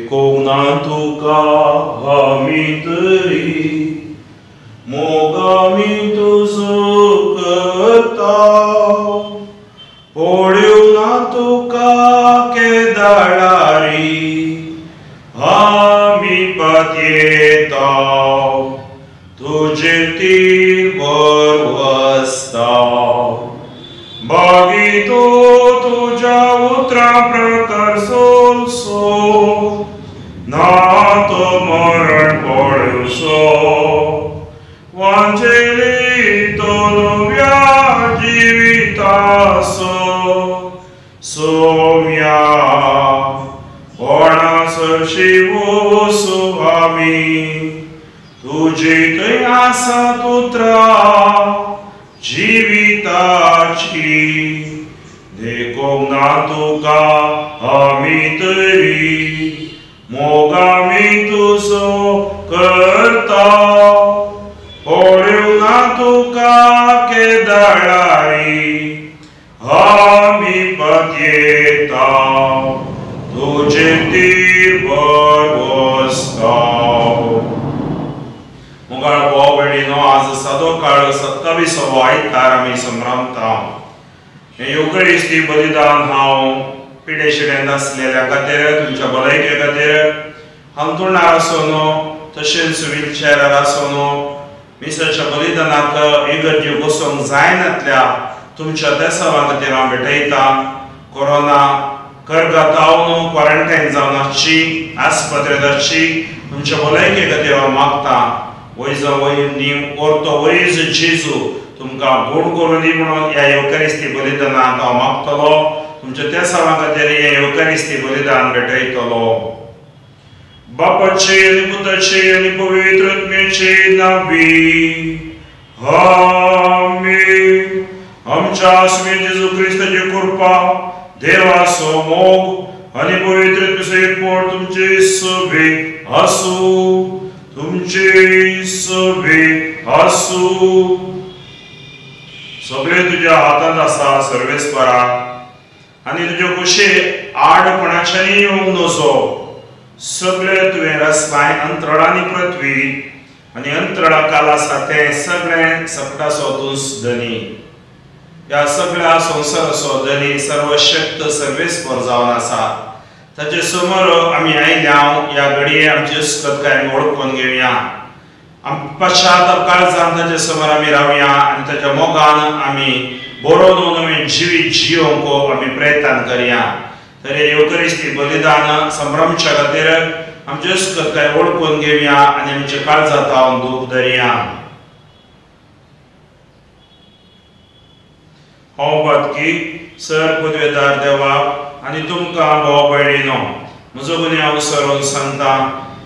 देखूंक ना तुका आमी तरी मोग आमी तुजो करता पळोवंक ना तुका केदाळारी आमी पातयेता तुजे तीर वसता बागीतो तुज्या उतरां प्रकार सोंसो ना तो मरण पळोवचो वांचेली तो नव्या जिविताचो सोम्या कोणा सरशी वसू आमी तुजे थंय आसात उतरां जिविताची देखूंक ना तुका आमी तरी मोग आमी तुजो करता पळोवंक ना तुका केदाळारी आमी पातयेता तुजे तीर वसता. मुगाळ भाव भयणीनो, आज सादो काळ 27वो आयतार आमी संभ्रमता. हें येवकरिस्ती बलिदान हांव पिडेशिड्यांत आसलेल्या खातीर, तुमच्या भलायके खातीर, हांतुणार आसून तशेंच व्हीलचेरार आसून मिसाच्या बलिदानाक इगर्जी बसूंक जायनातल्या तुमच्या देसावा खातीर हांव भेटयता. कोरोना करगातावन क्वॉरंटायन जावन आसची, आस्पत्रेंत आसची तुमच्या भलायके खातीर हांव मागता. वयजो वय orto वयज जेजू तुमकां गोड करून दी म्हणून ह्या येवकारिस्ती बलिदानाक हांव मागतलो. तुमच्या त्या सवां खातीर हें येवकारिस्ती बलिदान भेटयतलो. बापाचे आनी पुताचे आनी पवित्र आत्म्याचे नांवी आमेन. आमच्या स्वामी जेजू क्रिस्ताची कृपा, देवाचो मोग आनी पवित्र आत्म्याचो एकवट तुमचे सगळे आसूं, तुमचे सगळे आसूं. सगळे तुज्या हातांत आसा सर्वेस्परा, आनी तुजे कुशे आड कोणाच्यानी येवंक नजो. सगळे तुवें रचलाय अंतराळ आनी पृथ्वी आनी अंतराळा काल आसा तें सगळें सपटाचो तूं धनी. ह्या सगळ्या संवसाराचो धनी सर्वशक्त सर्वेस्पर जावन आसा. ताचे समोर आमी आयल्या ह्या घडये आमची अस्कतकाय आमी वळखून घेवया. पश्चाताप काळजान ताचे समोर आमी रावया आनी ताच्या मोगान आमी बरो नवें जिवीत जियोवंक आमी प्रयत्न करया. तर येवकरिस्ती बलिदान संभ्रमच्या खातीर आमची अस्कतकाय वळखून घेवया आनी आमच्या काळजांत हांव दूख धरया. हांव बातकी सर पदवेदार देवा आनी तुमकां भाव भयणीनो म्हजो गुन्यांव सरून सांगता.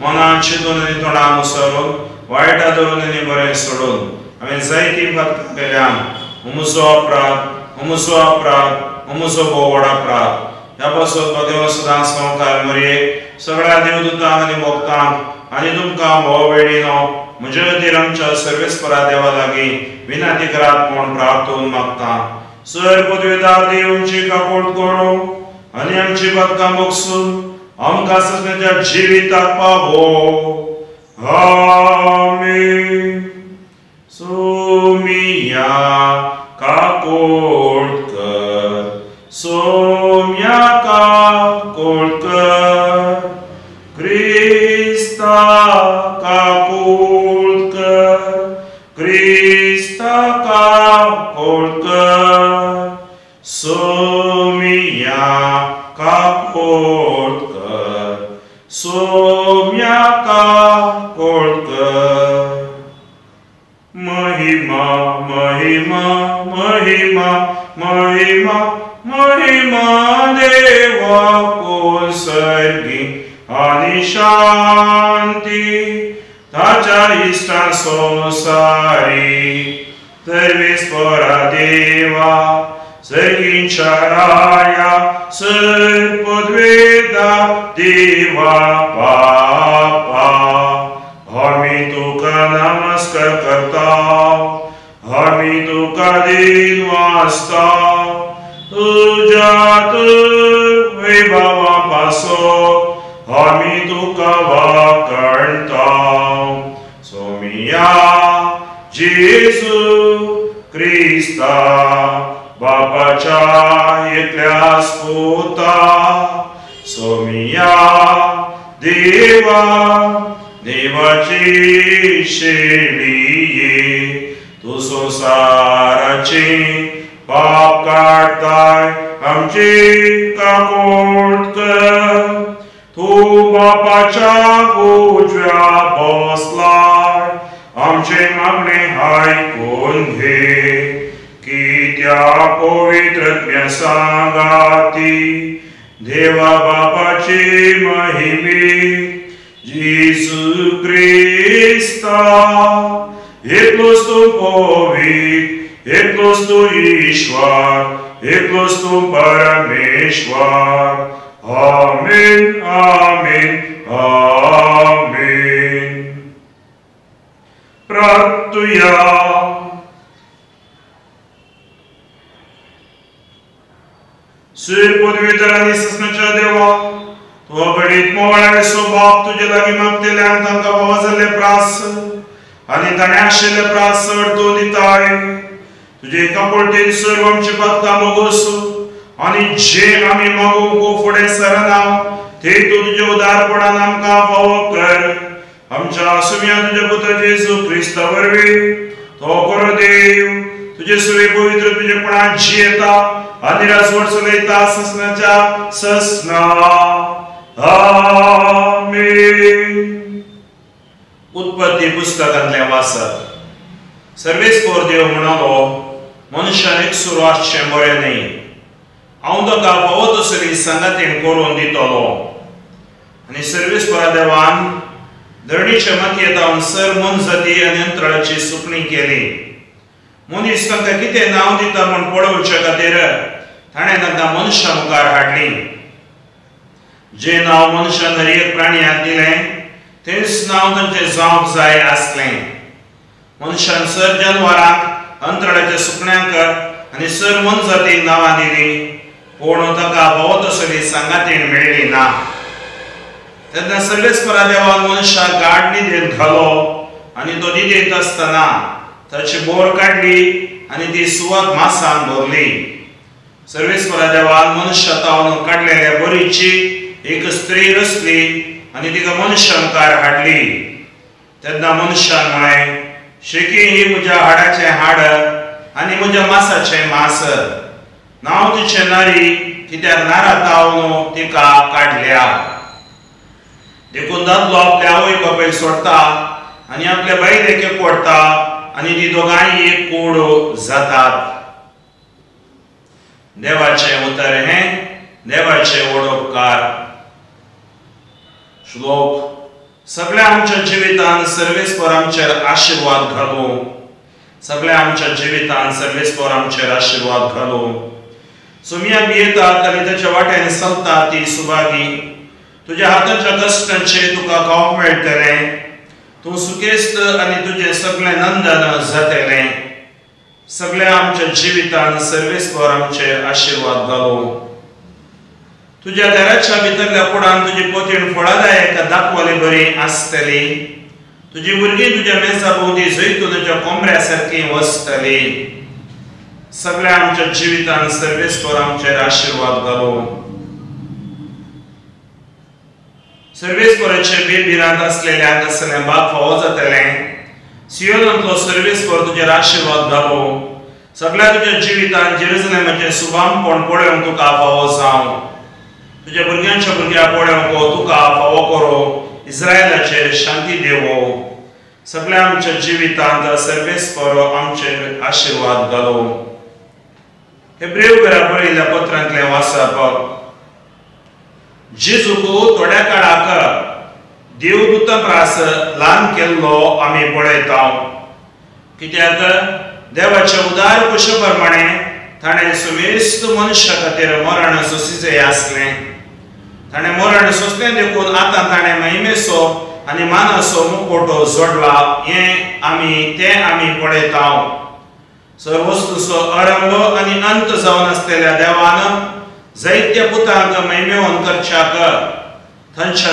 मनान चिंतून आनी तोंडान उसरून, वायट धरून आनी बरें सोडून हांवें जायतीं पातकां केल्यान. म्हजो अपराध, म्हजो अपराध, म्हजो भोव व्हड अपराध. ह्या पासून भगवान सदां संवकार मरये सगळ्या देवदूतांक आनी भक्तांक आनी तुमकां भाव भयणीनो म्हजे खातीर आमच्या सर्वेस्परा देवा लागीं विनंती करात म्हूण प्रार्थून मागता. सर पदवेदार देव आमची काकूट करूं आनी आमची पातकां बगसून आमकां सगळ्यांच्या जिविताक पावो. आमेन. सोमिया काकूट कर, सोम्या काकूट कर, क्रिस्ता काकूट कर, क्रिस्ता काकूट कर, सोमिया काकूट कर, सोम्या काकूट कर. महिमा महिमा महिमा महिमा महिमा देवा कोसर्गी आनी शांती ताच्या इश्टां संवसारी. सर्वेस्परा देवा सर्गींच्या राया सर पदवेदा देवा बापा आमी तुका नमस्कार करता, आमी तुका दिन वाचता. तुज्या वैभवा पासो आमी तुका वाकणता। सोमिया जेजू क्रिस्ता बापाच्या एकल्याच पुता, सोमिया देवा देवाची शेळये, तूं संवसाराचे पाप काडताय आमची काकूट कर। तूं बापाच्या उजव्या बसलाय आमचे मागणे आयकून घे। कित्याक पवित्र सांगाती देवा बापाची महिमे जेजू क्रिस्ता, एकलोच तूं पवित्र, एकलोच तूं ईश्वर, एकलोच तूं परमेश्वर। आमेन आमेन आमेन। प्रार्थुया। सुर पदवीधर आनी ससनाच्या देवा, तूं अगणीत मोगाळ आनी सोबाब तुजे लागीं मागतल्यांक तांकां फावो जाल्ले प्रास आनी ताणें आशिल्ले प्रास चड तूं दिताय। तुजे कापोलटेन सर्व आमचे पातकां मोगोस आनी जे आमी मागूंक फुडें सरना ते तूं तुज्या उदारपणान आमकां फावो कर। आमच्या सुम्या तुज्या पुता जेजू क्रिस्ता वरवीं तो खरो देव तुजे सुवे पवित्र तुजेपणान जियेता आनी राजवट चलयता ससनाच्या ससना। आमेन। उत्पत्ती पुस्तकांतलें वाचप। सर्वेस्पर देव म्हणालो, मनशान एकसुरो आसचें बरें न्हय, हांव ताका फावो तसली सांगातीण करून दितलो। आनी सर्वेस्परा देवान धरणीच्या मातयेंत हांव सर मोनजाती आनी अंतराळाची सुकणी केली। मनीस तांकां कितें नांव दिता म्हूण पळोवचे खातीर ताणें तांकां मनशां मुखार हाडली। जें नांव मनशान हर एक प्राणयाक दिलें तेंच नांव तांचें जावंक जाय आसलें। मनशान सर जनवरांक, अंतराळाच्या सुकण्यांक आनी सर मोनजातीक नांवां दिलीं, पूण ताका फावो तसली सांगातीण मेळ्ळी ना। तेन्ना सर्वेस्परा देवान मनशाक गाढ न्हिदेंत घालो आनी तो न्हिदेंत आसतना ताची बोर काडली आनी ती सुवात मासान भरली। सर्वेस्परा देवान मनशा तावन काडलेल्या बोरीची एक स्त्री रचली आनी तिका मनशा मुखार हाडली। तेन्ना मनशान म्हळें, शेकी ही म्हज्या हाडाचें हाड आनी म्हज्या मासाचें मास, नांव तिचें नारी, कित्याक नारा तावन तिका काडल्या। देखून दादलो आपल्या आवय बापायक सोडटा आनी आपल्या बायलेक एकवटता आनी ती दोगांय एक कूड जातात। देवाचें उतर हें देवाचें वडोपकार। श्लोक। सगळ्या आमच्या जिवितान सर्वेस्पर आमचेर आशिर्वाद घालूं, सगळ्या आमच्या जिवितान सर्वेस्पर आमचेर आशिर्वाद घालूं। सुमिया भियेतात आनी ताच्या वाट्यान चलता ती सुभागी, तुज्या हाताच्या कश्टांचें तुका खावंक मेळटलें, तूं सुखेस्त आनी तुजें सगळें नंदन जातलें। सगळ्या आमच्या जिवितान सर्वेस्पर आमचेर आशिर्वाद घालूं। तुज्या घराच्या भितरल्या कुडान तुजी पोतीण फळादायक दाखवली बरी आसतली, तुजी भुरगीं तुज्या मेजा भोंवती जैतुनाच्या कोंबऱ्या सारकी वसतली। सगळ्या आमच्या जिवितान सर्वेस्पर आमचेर आशिर्वाद घालूं। सर्वेस्पराचे बेभिरांत आसलेल्यांक आसलें बाप फावो जातलें। सियोनांतलो सर्वेस्पर तुजेर आशिर्वाद घालूं। सगळ्या तुज्या जिवितान जेरुजलेमाचें सुभामपण पळोवंक तुका फावो जावं, तुज्या भुरग्यांच्या भुरग्यां पळोवंक तुका फावो करूं, इस्रायलाचेर शांती देवो। सगळ्या आमच्या जिवितांत सर्वेस्पर आमचेर आशिर्वाद घालूं। हेब्रेव घरा बरयल्ल्या पत्रांतलें वाचप। जेजूक थोड्या काळाक देवदूतां प्रास ल्हान केल्लो आमी पळयता, कित्याक देवाच्या उदार कुशे प्रमाणे ताणें सुमेस्त मनशा खातीर मरण सोंसिचें आसलें। ताणें मरण सोंसलें देखून आतां ताणें महिमेचो आनी मानाचो मुखवटो जोडला, हें आमी तें आमी पळयता। सर्वस्तूचो आरंभ आनी अंत जावन आसलेल्या देवान जायत्या पुतांक महिमेवन करच्याक तांच्या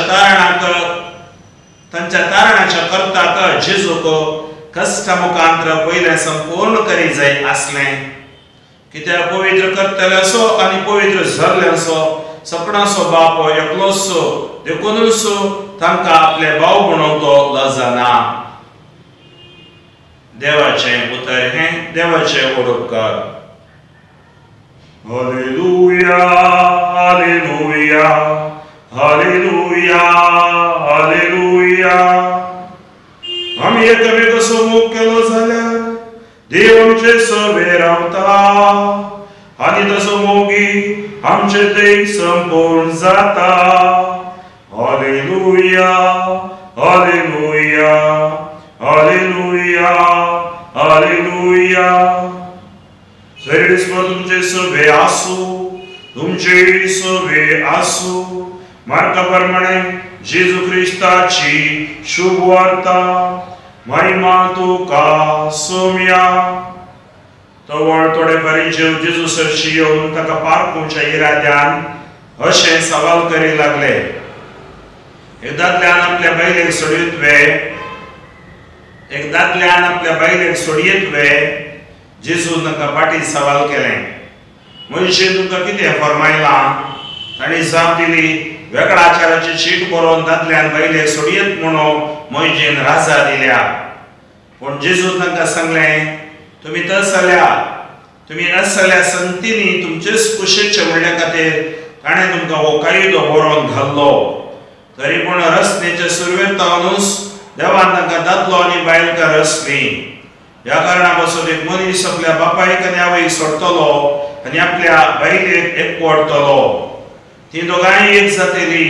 तारणाच्या करताक जेजूक कश्टा मुखांतर पयलें संपूर्ण करी जाय आसलें. कित्याक पवित्र करतल्याचो आनी पवित्र जाल्ल्यांचो सपनाचो बाप एकलोच, देखूनच तांकां आपले भाव म्हणून तो लजना. देवाचें उतर हें देवाचें उपकार. Hallelujah, hallelujah, hallelujah, hallelujah. आमी एकामेकाचो मोग केलो जाल्यार देव आमचे सवे रावता आनी ताचो मोगी आमचे थंय संपूर्ण जाता. Hallelujah, hallelujah, hallelujah, hallelujah. सर्वेस्पर तुमचे सवे आसूं, तुमचे सवे आसूं. मार्का प्रमाणे जेजू क्रिस्ताची शुभ वार्ता. महिमा तुका सोम्या. तवळ थोडे फारीजेव जेजू सरशी येवन ताका पारखुच्या इराद्यान अशें सवाल करी लागले. एक दादल्यान आपल्या बायलेक सोडयत वे? एक दादल्यान आपल्या बायलेक सोडयत वे? जेजून तांकां फाटीं सवाल केलें, मनशेन तुमकां कितें फर्मायलां? तांणी जाप दिली, वेगळाचाराची चीट बरोवन दादल्यान बायलेक सोडयत म्हणून मोयजेन राजा दिल्या. पूण जेजून तांकां सांगलें, तुमी तुमी असल्या संतींनी तुमचेच कुशेचे म्हणल्या खातीर ताणें तुमकां हो कायदो बरोवन घाल्लो. तरी पूण रचनेचे सुरवेक तावनूच देवान तांकां दादलो आनी बायलकां रचली. ह्या कारणा पासून एक मनीस आपल्या बापायक आनी आवयक सोडटलो आनी आपल्या बायलेक एकवटतलो. ती दोगांय एक जातली.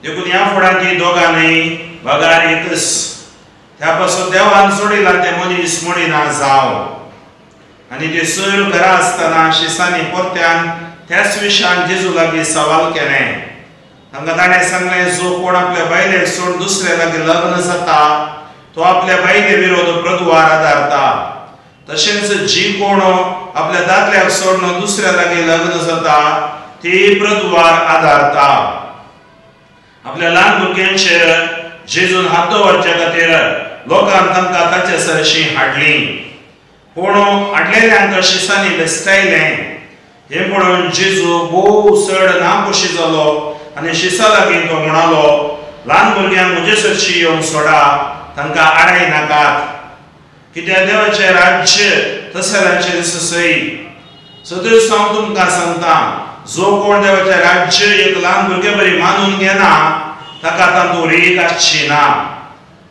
देखून ह्या फुडां ती दोगां न्हय बगार एकच. त्या पासून देवान सोडिला ते मनीस म्हणिना जावं. आनी ते सर घरा आसतना शिसांनी परत्यान त्याच विशयान जेजू लागीं सवाल केलें. तांकां ताणें सांगलें, जो कोण आपल्या बायलेक सोडून दुसऱ्या लागीं लग्न जाता तो आपल्या बायले विरोध प्रदुवार आदारता. तशेंच जी कोण आपल्या दादल्याक सोडून दुसऱ्या लागीं लग्न जाता ती प्रदुवार आदारता. आपल्या ल्हान भुरग्यांचेर जेजून हात दवरच्या खातीर लोकांक तांकां ताचे सरशी हाडली. पूण हाडलेल्यांक शिसांनी बेस्टायलें. हें पळोवन जेजू भोव चड नाखुशी जालो आनी शिसा लागीं तो म्हणालो, ल्हान भुरग्यांक म्हजे सरशी येवंक सोडा, तांकां आडाय नाकात. कित्याक देवाचें राज्य तसल्यांचेर ससय. सदूच हांव तुमकां सांगता, जो कोण देवाचें राज्य एक ल्हान भुरगे बरी मानून घेना ताका तातूंत रेख आसची ना.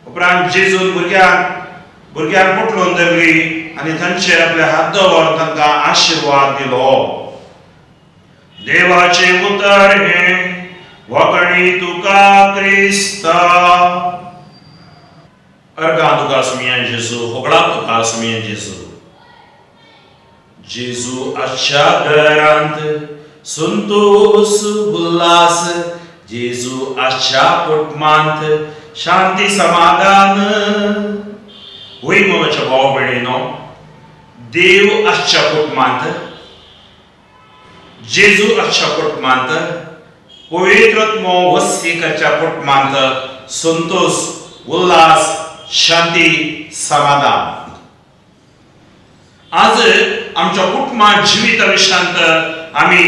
उपरांत जेजून भुरग्यांक पोटलून धरली आनी तांचेर आपले हात दवरून तांकां आशिर्वाद दिलो. देवाचें उतर हें वाकणी तुका क्रिस्ता. अर्गां तुका सुमयान जेजू, होगळा तुका सुमयान जेजू. जेजू आजच्या घरांत संतोष उल्हास, जेजू आजच्या कुटुंबांत शांती समाधान. वय मोगाच्या भाव भयणीनो, देव आजच्या कुटुंबांत, जेजू आजच्या कुटुंबांत, पवित्र वस्तीकाच्या कुटुंबांत संतोष उल्हास शांती समाधान. आज आमच्या कुटुंबा जिविता विशांत आमी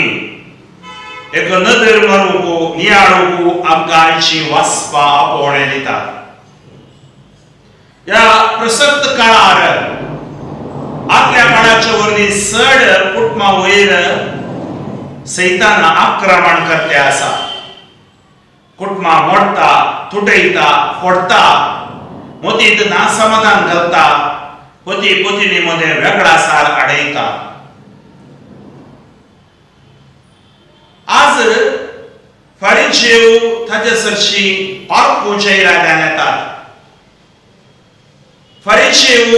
एक नदर मारूंक नियाळूंक आमकां आयची वाचपा आपोवणें दिता. ह्या प्रसक्त काळार आदल्या काळाच्या वरवीं चड कुटुंबा वयर सैतान आक्रमण करते आसा. कुटुंबां मोडटा, तुटयता, फोडटा, मतींत नासमाधान घालता, पती पत्नी मदें वेगळासार आडयता. आज फारीजेव ताचे सरशी पारखुच्या इराद्यान येतात. फारीजेव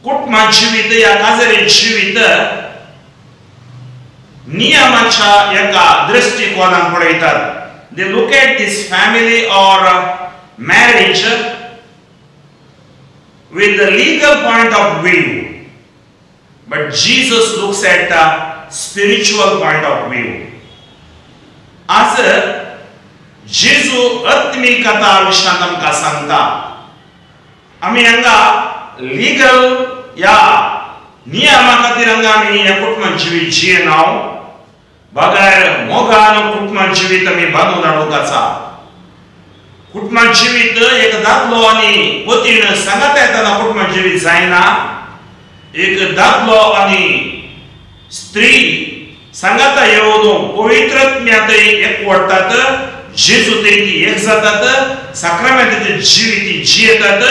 कुटुंबा जिवीत या काजरी जिवीत नियमाच्या एका दृष्टिकोनान पळयतात. They look at this family or marriage with the legal point of view, but Jesus looks at the spiritual point of view. आज जेजू आत्मीक कथा विशयांत आमकां सांगता. आमी हांगा लिगल या नियमा खातीर हांगा आमी ह्या कुटुंब जिवीत जियेना, बगैर मोगान कुटुंब जिवीत आमी बांदून हाडूंक आसा. कुटुंब जिवीत एक दादलो आनी पतीण सांगाता येतना कुटुंब जिवीत जायना. एक दादलो आनी स्त्री सांगाता येवन पवित्र आत्म्यांत एकवटतात, जेजू थंय ती एक जातात, साक्रामेंताचें जिवीत ती जियेतात,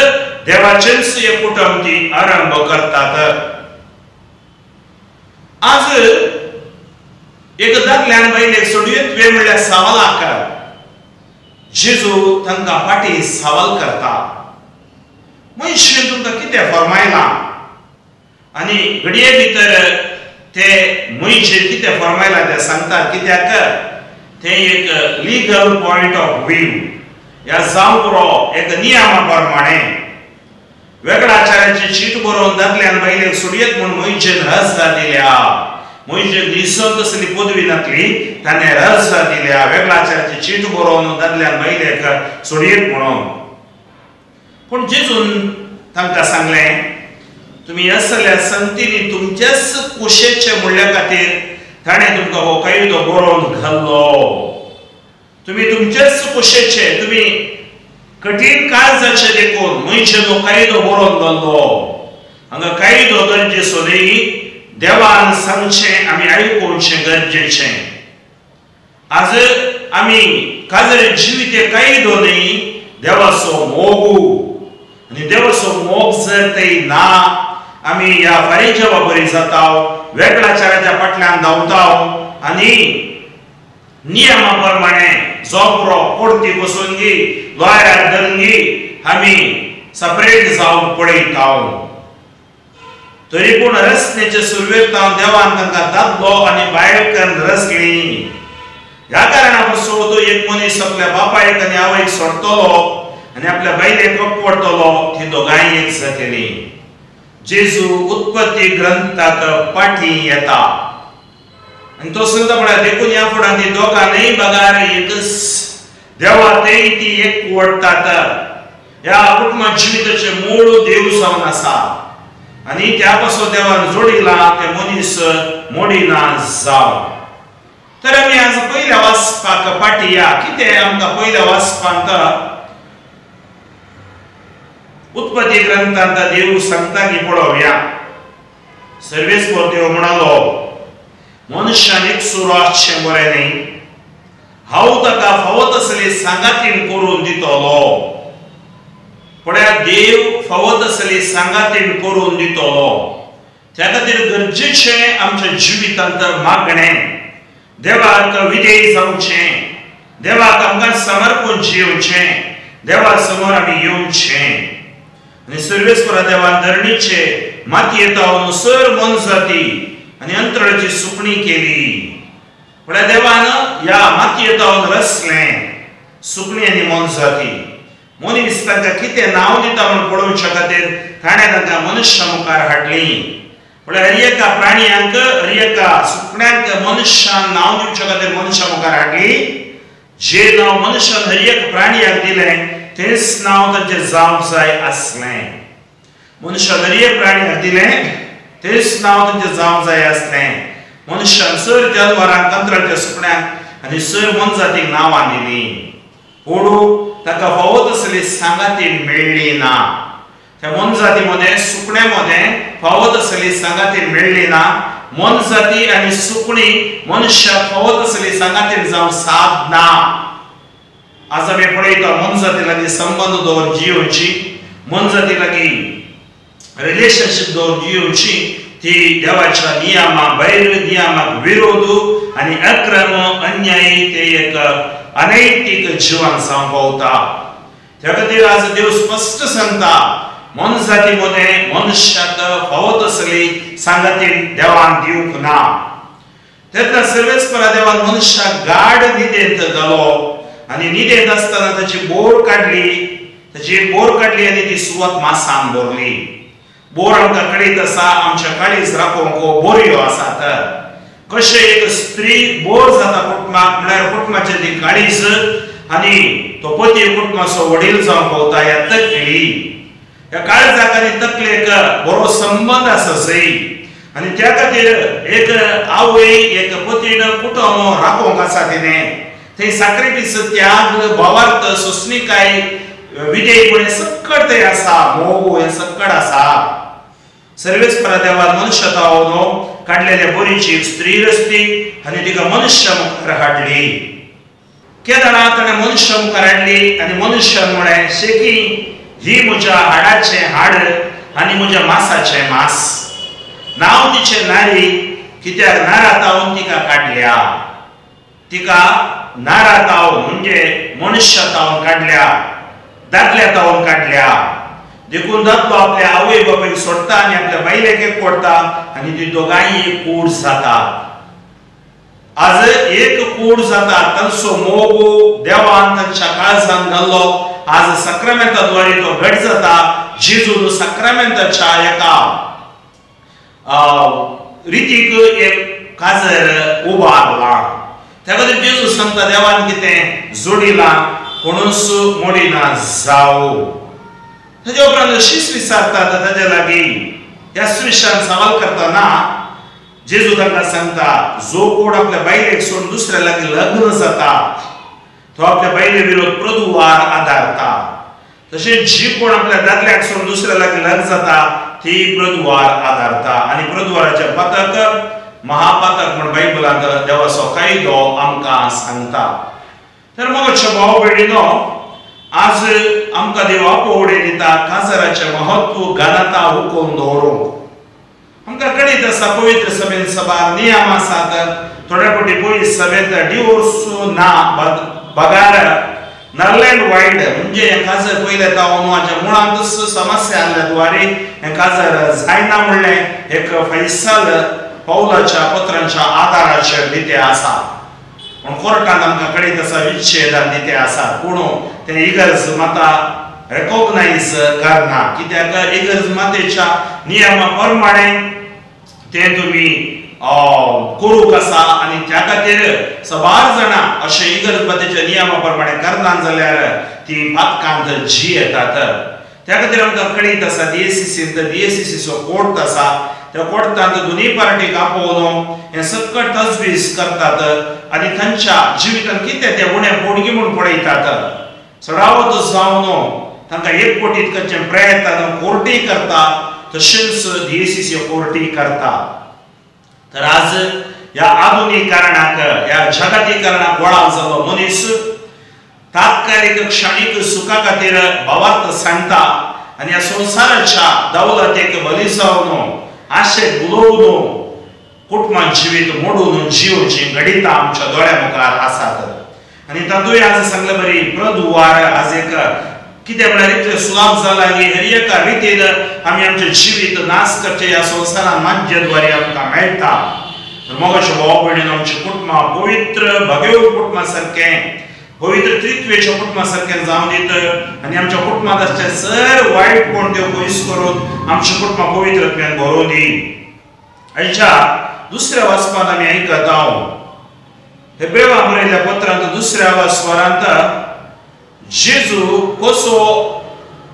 देवाचेंच एक कुटुंब ती आरंभ करतात. आज एक दादल्यान बायलेक सोडयत वे म्हणल्यार सवालाक जेजू तांकां फाटीं सवाल करता. मनशान तुमकां कितें फर्मायलां आनी घडये भितर ते मनशेन कितें फर्मायलां तें सांगता, कित्याक तें एक लिगल पॉयंट ऑफ व्यू ह्या जावंक पुरो एक नियमा प्रमाणे वेगळाचाराची चीट बरोवन दादल्यान बायलेक सोडयत म्हूण मनशेन रजा दिल्या. मनशेन निसंत तसली पदवी नासली, ताणें रजा दिल्या वेगळाचाराची चीट बरोवन दादल्यान बायलेक सोडयत म्हणून. पूण जेजून तांकां सांगलें, तुमी असल्या संगतींनी तुमच्याच कुशेचे म्हणल्या खातीर ताणें तुमकां हो कायदो बरोवन घाल्लो. तुमी तुमच्याच कुशेचे, तुमी कठीण काळजाचे देखून मनशान हो कायदो बरोवन घाल्लो. हांगा कायदो गरजेचो न्ही, देवान सांगचें आमी आयकुचें गरजेचें. आज आमी काजरे जिवीत कायदो न्ही, देवाचो मोगू. आनी देवाचो मोग जर ते ना, आमी ह्या फारीच्या बरी जाता, वेगळाचाराच्या फाटल्यान धांवता आनी नियमा प्रमाणे जोपरो कोर्ती बसून गी लॉयराक धरून गी आमी सपरेट जावंक पळयता. तरी पूण रचनेचे सुरवेक तावन देवान तांकां दादलो आनी बायल करून रचली. ह्या कारणा पासून तो एक मनीस आपल्या बापायक आनी आवयक सोडटलो आनी आपल्या बायलेक पडटलो, ती दोगांय एक जातली. जेजू उत्पत्ती ग्रंथाक पाठी येता आनी तो सांगता म्हळ्यार देखून ह्या फुडां ती दोगां न्हय बगार एकच देवा थंय ती एकवटतात. ह्या कुटुंब जिविताचें मूळ देव जावन आसा आनी त्या पासून देवान जोडिला ते मनीस मोडिना जावं. तर आमी आज पयल्या वाचपाक पाठी या. कितें आमकां पयल्या वाचपांत उत्पत्ती ग्रंथांत देव सांगता की पळोवया. सर्वेस्पर देव म्हणालो, मनशान एकसुरो आसचें बरें न्ही, हांव ताका फावो तसली सांगातीण करून दितलो. पळया, देव फावो तसली सांगातीण करून दितलो. त्या खातीर गरजेचें आमच्या जिवितांत मागणें, देवाक विधेय जावचें, देवाक आमकां समर्पण जियोवचें, देवा समोर आमी येवचें. आनी सर्वेस्परा देवान धरणीचे मातयेंत सर मोनजाती आनी अंतराळाची सुकणी केली. म्हळ्यार देवान ह्या मातयेंत रचलें सुकणी आनी मोनजाती. मनीस तांकां कितें नांव दिता म्हूण पळोवच्या खातीर ताणें तांकां मनुष्या मुखार हाडली. म्हळ्यार हर एका प्राण्यांक, हर एका सुकण्यांक मनुष्यान नांव दिवच्या खातीर मनशा मुखार हाडली. जे नांव मनशान हर एक प्राण्यांक दिलें तेंच नांव तांचें जावंक जाय आसलें. मनशान हर एक प्राण्यांक दिलें तेंच नांव तांचें जावंक जाय आसलें. मनशान सर जनावरांक, अंतराळच्या सुकण्यांक आनी सर मोनजातीक नांवां दिलीं, पूण ताका फावो तसली सांगाती मेळ्ळी ना. त्या मोनजाती मदें, सुकण्या मदें फावो तसली सांगाती मेळ्ळी ना. मोनजाती आनी सुकणी मनशाक फावो तसली सांगाती जावंक साद ना. आज आमी पळयता मोनजाती लागीं संबंद दवर जियोवची, मोनजाती लागीं रिलेशनशीप दवर जियोवची, ती देवाच्या नियमा भायर, नियमाक विरोध आनी अक्रम अन्यायी ते एक अनैतीक जिवन जावंक पावता. त्या खातीर आज देव स्पश्ट सांगता, मोनजाती मदें मनशाक फावो तसली सांगाती देवान दिवंक ना. तेन्ना सर्वेस्परा देवान मनशाक गाढ न्हिदेंत घालो आनी न्हिदेंत आसतना ताची बोर काडली, ताची बोर काडली आनी ती सुवात मासान भरली. बोर आमकां कळीत आसा, आमच्या काळीज राखोवंक बोरयो आसात. कशें एक स्त्री बोर जाता कुटुंबाक म्हळ्यार कुटुंबाचें ती काळीज आनी तो पती कुटुंबाचो वडील जावंक पावता. ह्या तकली ह्या काळजाक आनी तकलेक बरो संबंद आसा सई आनी त्या खातीर एक आवय एक पतीन कुटुंब राखोवंक आसा तिणें थंय साक्रिफीस त्याग भावार्थ सोंसणीकाय विधेयपण सक्कड थंय आसा मोग हें सक्कड आसा. सर्वेस्परा देवान मनुष्यतावनो काडलेल्या बोरीची एक स्त्री रचली आनी तिका मनुष्य मुखार हाडली. केदळा ताणें मनुष्य मुखार हाडली आनी मनुष्यान म्हळें शेकी ही म्हज्या हाडाचें हाड आनी म्हज्या मासाचें मास. नांव तिचें नारी कित्याक नारातावन तिका काडल्या. तिका नारातावन म्हणजे मनुष्यतावन काडल्या दादल्यातावन काडल्या. देखून दादलो आपल्या आवय बापायक सोडटा आनी आपल्या बायलेक एकवटता आनी ती दोगांय एक कूड जाता. आज एक कूड जाता तांचो मोग देवान तांच्या काळजान घाल्लो आज साक्रामेंताद्वारे तो घट जाता. जेजू साक्रामेंताच्या एका रितीक एक काजर उबारला. त्या खातीर जेजू सांगता देवान कितें जोडिलां कोणूच मोडिना जावं. ताज्या उपरांत शीस विचारतात ताज्या लागीं ह्या विशयान सवाल करतना जेजू तांकां सांगता जो कोण आपल्या बायलेक सोडून दुसऱ्या लागीं लग्न जाता तो आपल्या बायले विरोध प्रदुवार आदारता. तशेंच जी कोण आपल्या दादल्याक सोडून दुसऱ्या लागीं लग्न जाता ती प्रदुवार आदारता. आनी प्रदुवाराचें पातक महापातक म्हण बायबलांत देवाचो कायदो आमकां सांगता. तर मगच्या भाव भयणीनो आज आमकां देव आपोवडे दिता काजराचें महत्व घनता हुकोवन दवरूंक. आमकां कळीत आसा पवित्र सभेन सभार नियम आसात. थोड्या फावटी पयस सभेंत डिवोर्स ना बगार नल एंड वायड म्हणजे हें काजर पयलें तावन हाच्या मुळांतच समस्या आसल्या द्वारे हें काजर जायना म्हणलें एक फैसल पावलाच्या पत्रांच्या आदाराचेर दिते आसा. पूण कोर्टान आमकां कळीत आसा विच्छेदान दिते आसा पूण तें इगर्ज माता रेकॉग्नायज करना कित्याक इगर्ज मातेच्या नियमा प्रमाणे तें तुमी करूंक आसा आनी त्या खातीर सबार जाणां अशें इगर्ज मातेच्या नियमा प्रमाणे करना जाल्यार ती पातकांत जी येतात. त्या खातीर आमकां कळीत आसा डीएसीसींत डीएसीसीचो कोर्ट आसा त्या कोर्टांत दोनूय पार्टीक आपोवन हें सक्कट तजवीज करतात आनी तांच्या जिवितांत कितें तें उणें पोडगी म्हूण पळयतात. चडावत जावन तांकां एकवटीत करचें प्रयत्न कोर्टूय करता तशेंच डीएसीसी कोर्टूय करता. तर आज ह्या आधुनिकरणाक ह्या जगतीकरणाक वळाव जाल्लो मनीस तात्कालीक क्षणीक सुखा खातीर भावार्थ सांगता आनी ह्या संवसाराच्या दौलतेक बली जावन आशेक गुलोवन कुटुंबां जिवीत मोडून जिवचीं घडितां आमच्या दोळ्या मुखार आसात. आनी तातूंय आज सांगले बरी प्रदुवार आज एक कितें म्हळ्यार इतलें सुलाभ जालां की हर एका रितीन आमी आमचें जिवीत नाश करचें ह्या संवसारान माध्यद्वारे आमकां मेळटा. तर मोगाच्या भाव भयणीन आमचीं कुटुंबां पवित्र भगेव कुटुंबा सारकें पवित्र त्रित्वेच्या कुटुंबा सारकें जावन दित आनी आमच्या कुटुंबांत आसचें सर वायट कोण देव पयस करून आमचीं कुटुंबां पवित्रत्वान भरोवन दी. आयच्या दुसऱ्या वाचपांत आमी आयकता हेब्रेवा बरयल्ल्या पत्रांत दुसऱ्या स्वरांत जेजू कसो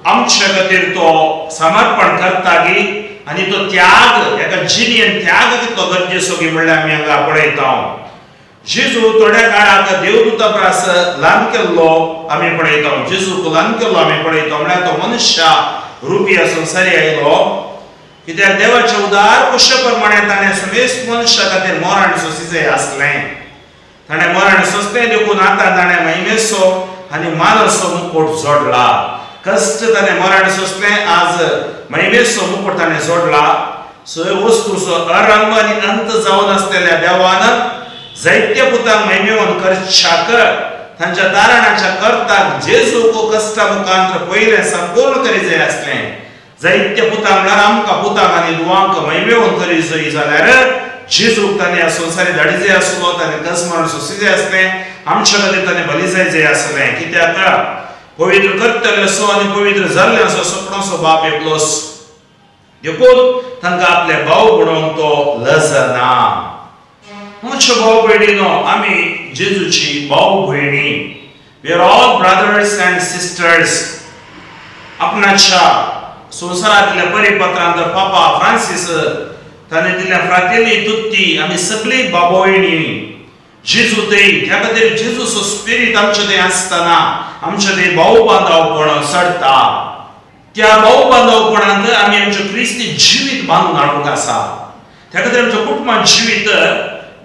आमच्या खातीर तो समर्पण करता गी आनी तो त्याग एका जिणेन त्याग कितलो गरजेचो गी म्हणल्यार आमी हांगा पळयता. जेजू थोड्या काळाक देवदूता परस ल्हान केल्लो आमी पळयता. जेजूक ल्हान केल्लो आमी पळयता म्हळ्यार तो मनुष्या रुपी संवसारी आयलो कित्याक देवाच्या उदार कुशे प्रमाणे ताणें समेस्त मनुष्या खातीर मरण सोंसिचें आसलें. ताणें मरण सोंसलें देखून आतां ताणें महिमेचो आनी मानाचो मुकुट जोडला. कश्ट ताणें मरण सोंसलें आज महिमेचो मुकुट ताणें जोडला. सगळ्यो वस्तूचो अरंग आनी अंत जावन आसलेल्या देवान जायत्या पुतांक महिमेवन करच्याक तांच्या तारणाच्या करताक जेजूक कश्टा मुखांत पयलें संपूर्ण करी जाय आसलें. जायत्या पुतांक म्हळ्यार आमकां पुतांक आनी धुवांक महिमेवन करी जाय जाल्यार जेजूक ताणें ह्या संवसारी धाडी जाय आसलो. ताणें कस मरण सोंसी जाय आसलें. आमच्या खातीर ताणें बली जाय जाय आसलें कित्याक पवित्र करतले असो आनी पवित्र जाल्ले असो सपनाचो बाप एकलोच देखून तांकां आपले भाव म्हणून तो लजना. मुख्य भाव भयणीनो, आमी जेजूची भाव भयणी. We are all brothers and sisters. आपणाच्या संवसारांतल्या परिपत्रांत पापा फ्रांसीस ताणें दिल्या फ्रातेली तुत्ती आमी सगळी भाव भयणी जेजू थंय. त्या खातीर जेजूचो स्पिरीट आमचे थंय आसतना आमचे थंय भाव बांधवपण चडटा. त्या भाव बांधवपणांत आमी आमचें क्रिस्ती जिवीत बांदून हाडूंक आसा. त्या खातीर आमचें कुटुंबां जिवीत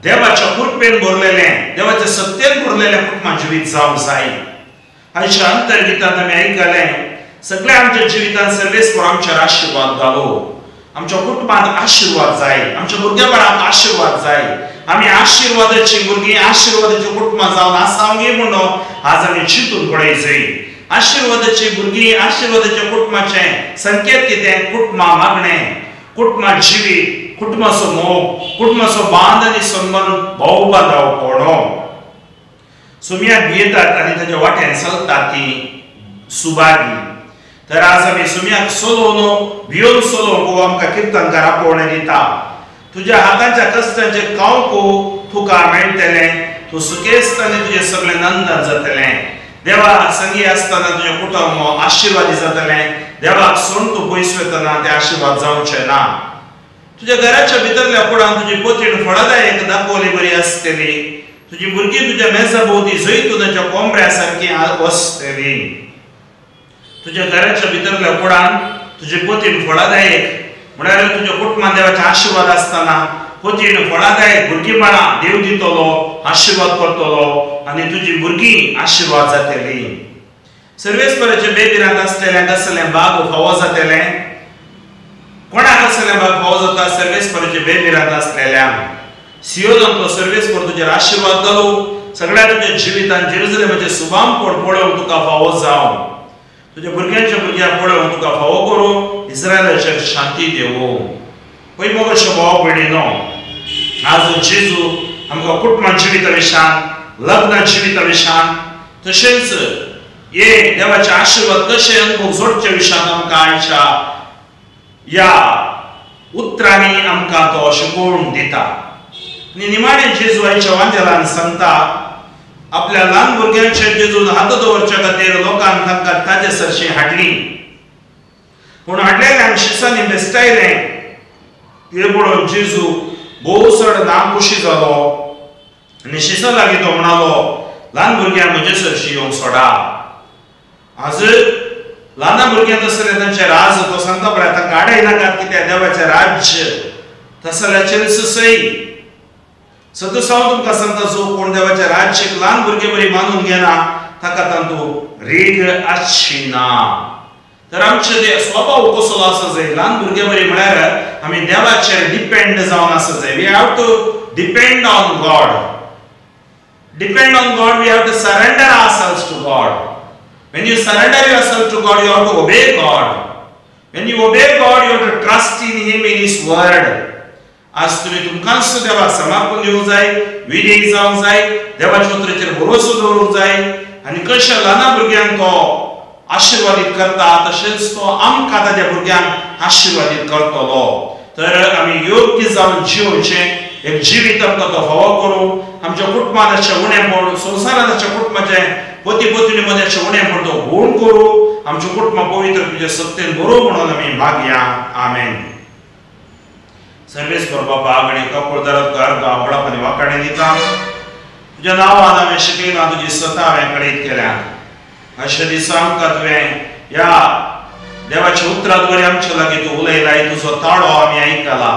देवाच्या कृपेन भरलेलें, देवाच्या सत्तेन भरलेलें कुटुंबां जिवीत जावंक जाय. आयच्या अंतर्गितांत आमी आयकलें सगळ्या आमच्या जिवितांत सर्वेस्पर आमचेर आशिर्वाद घालो. आमच्या कुटुंबांत आशिर्वाद जाय, आमच्या भुरग्या बाळांक आशिर्वाद जाय. आमी आशिर्वादाची भुरगीं, आशिर्वादाची कुटुंबां जावन आसावंगी म्हणून आज आमी चिंतून पळयचय. आशिर्वादाची भुरगीं, आशिर्वादाच्या कुटुंबाचें संकेत कितें? कुटुंबां मागणें, कुटुंबां जिवीत, कुटुंबाचो मोग, कुटुंबाचो बांद आनी संबंद भाव बांदावपण. सुम्याक भियेतात आनी ताच्या वाट्यान चलतात ती सुबागी. तर आज आमी सुम्याक सोलोवन भियोन सोलोवंक आमकां किर्तनकार आपोवणें दिता. तुज्या हाताच्या कश्टांचें खावंक तुका मेळटलें, तूं सुखेस्त आनी तुजें सगळें नंदन जातलें. देवा संगी आसतना तुजें कुटुंब आशिर्वादी जातलें. देवाक सोडून तूं पयस वतना ते आशिर्वाद जावचे ना. तुज्या घराच्या भितरल्या कुडान तुजी पोतीण फळदायक दाखोवली बरी आसतली. तुजी भुरगीं तुज्या मेजा भोंवती जैतुनाच्या कोंबऱ्या सारकी वसतली. तुज्या घराच्या भितरल्या कुडान तुजी पोतीण फळदायक म्हळ्यार तुज्या कुटुंबान देवाचे आशिर्वाद आसतना पोतीण फळदायक भुरगीं बाळां देव दितलो, आशिर्वाद करतलो आनी तुजी भुरगीं आशिर्वाद जातली. सर्वेस्पराचे बेबिरांत आसलेल्यांक आसलें बाग फावो जातलें. कोणाक आसलें बाग फावो जाता? सर्वेस्पराचे बेबिरांत आसलेल्यांक. सियोनांतलो सर्वेस्पर तुजेर आशिर्वाद घालू. सगळ्या तुज्या जिवितांत जेरुजलेमाचें सुभामपण पळोवंक तुका फावो जावं. तुज्या भुरग्यांच्या भुरग्यांक पळोवंक तुका फावो करूं. इस्रायलाचेर शांती देवो. पळय मोगाच्या भाव भयणीनो, आज जेजू आमकां कुटुंबा जिविता विशान, लग्न जिविता विशान, तशेंच हे देवाचे आशिर्वाद कशे अनुभव जोडचे विशान आमकां आयच्या ह्या उतरांनी आमकां तो शिकोवन दिता. आनी निमाणें जेजू आयच्या वांजेलान सांगता आपल्या ल्हान भुरग्यांचेर जेजून हात दवरच्या खातीर लोकांक तांकां ताजे सरशीं हाडली. पूण हाडलेल्यांक शिसांनी बेस्टायलें. हें पळोवन जेजू भोव चड नाखुशी जालो आनी शिसां लागीं तो म्हणालो, ल्हान भुरग्यांक म्हजे सरशीं येवंक सोडा. आज ल्हान भुरग्यांक आसलें तांचें राज तो सांगता पळय तांकां आडय नाकात, कित्याक देवाचें राज्य तसल्याचेरच सय. सतूस हांव तुमकां सांगता, जो कोण देवाचें राज्य ल्हान भुरगे बरी मानून घेना ताका तातूंत रीग आसची ना. तर आमचे ते स्वभाव कसो आसा जाय? ल्हान भुरगे बरी म्हळ्यार आमी देवाचेर डिपेंड जावन आसा जाय. We have to depend on God. Depend on God, we have to surrender ourselves to God. When you surrender yourself to God, you have to obey God. When you obey God, you have to trust in Him, in His word. आज तुमी तुमकांच देवाक समर्पण दिवंक जाय, विधेयी जावंक जाय, देवाच्या उतराचेर भरोसो दवरूंक जाय. आनी कशें ल्हान भुरग्यांक तो आशिर्वादीत करता तशेंच तो आमकां ताज्या भुरग्यांक आशिर्वादीत करतलो. तर आमी योग्य जावन जिवचें एक जिवीत आमकां तो फावो करूं. आमच्या कुटुंबांत अशें उणेपण, संवसारांत अशें कुटुंबाचें पती पत्नी मदें अशें उणेपण तो गूण करूं. आमच्या कुटुंबां पवित्र तुज्या सत्तेन बरोवं म्हणून आमी मागया. आमेन. सर्वेस्पर बापा आनी कपूरदारात अर्गां वळप आनी वाकाणें दिता. तुज्या नांवान हांवें शिकयलां, तुजी सता हांवें कळीत केल्या. अशें दिसा आमकां तुवें ह्या देवाच्या उतरां द्वारे आमच्या लागीं तूं उलयलाय. तुजो ताळो आमी आयकला.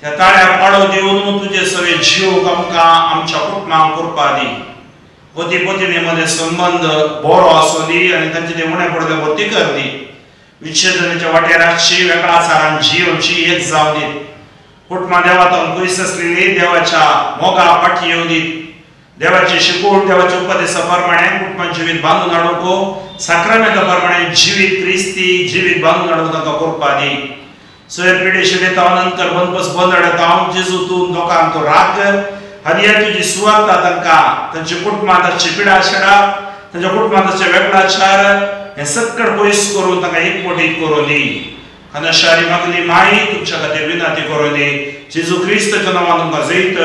त्या ताळ्याक पाळो दिवन तुजे सगळे जीव आमकां आमच्या कुटुंबांक करपा दी. पती पत्नी मदें संबंद बरो आसूं दी आनी तांचे ते उणें पडले वरती कर दी. विच्छेदनाच्या वाटेर आसची वेगळाचारान जियोवची एक जावं दीत. कुटुंबां देवातून पयस आसलेली देवाच्या मोगा फाटी येवं दीत. देवाची शिकवण, देवाच्या उपदेसा प्रमाणे कुटुंबां जिवीत बांदून हाडूंक, साक्रामेंता प्रमाणे जिवीत क्रिस्ती जिवीत बांदून हाडूंक तांकां करपा दी. सोयर पिडे शिडयता नंतर बनपस बंद हाडता जेजू तूं लोकांक तूं राख आनी ह्या तुजी सुवार्ता तांकां तांच्या कुटुंबांत आसची पिडा शेडा, तांच्या कुटुंबांत आसचे वेगळाचार हें सक्कड पयस करून तांकां एकवटीत करून दी. आनी शारी मागली माई तुमच्या खातीर विनंती करून दी. जेजू क्रिस्ताच्या नांवान तुमकां जैत,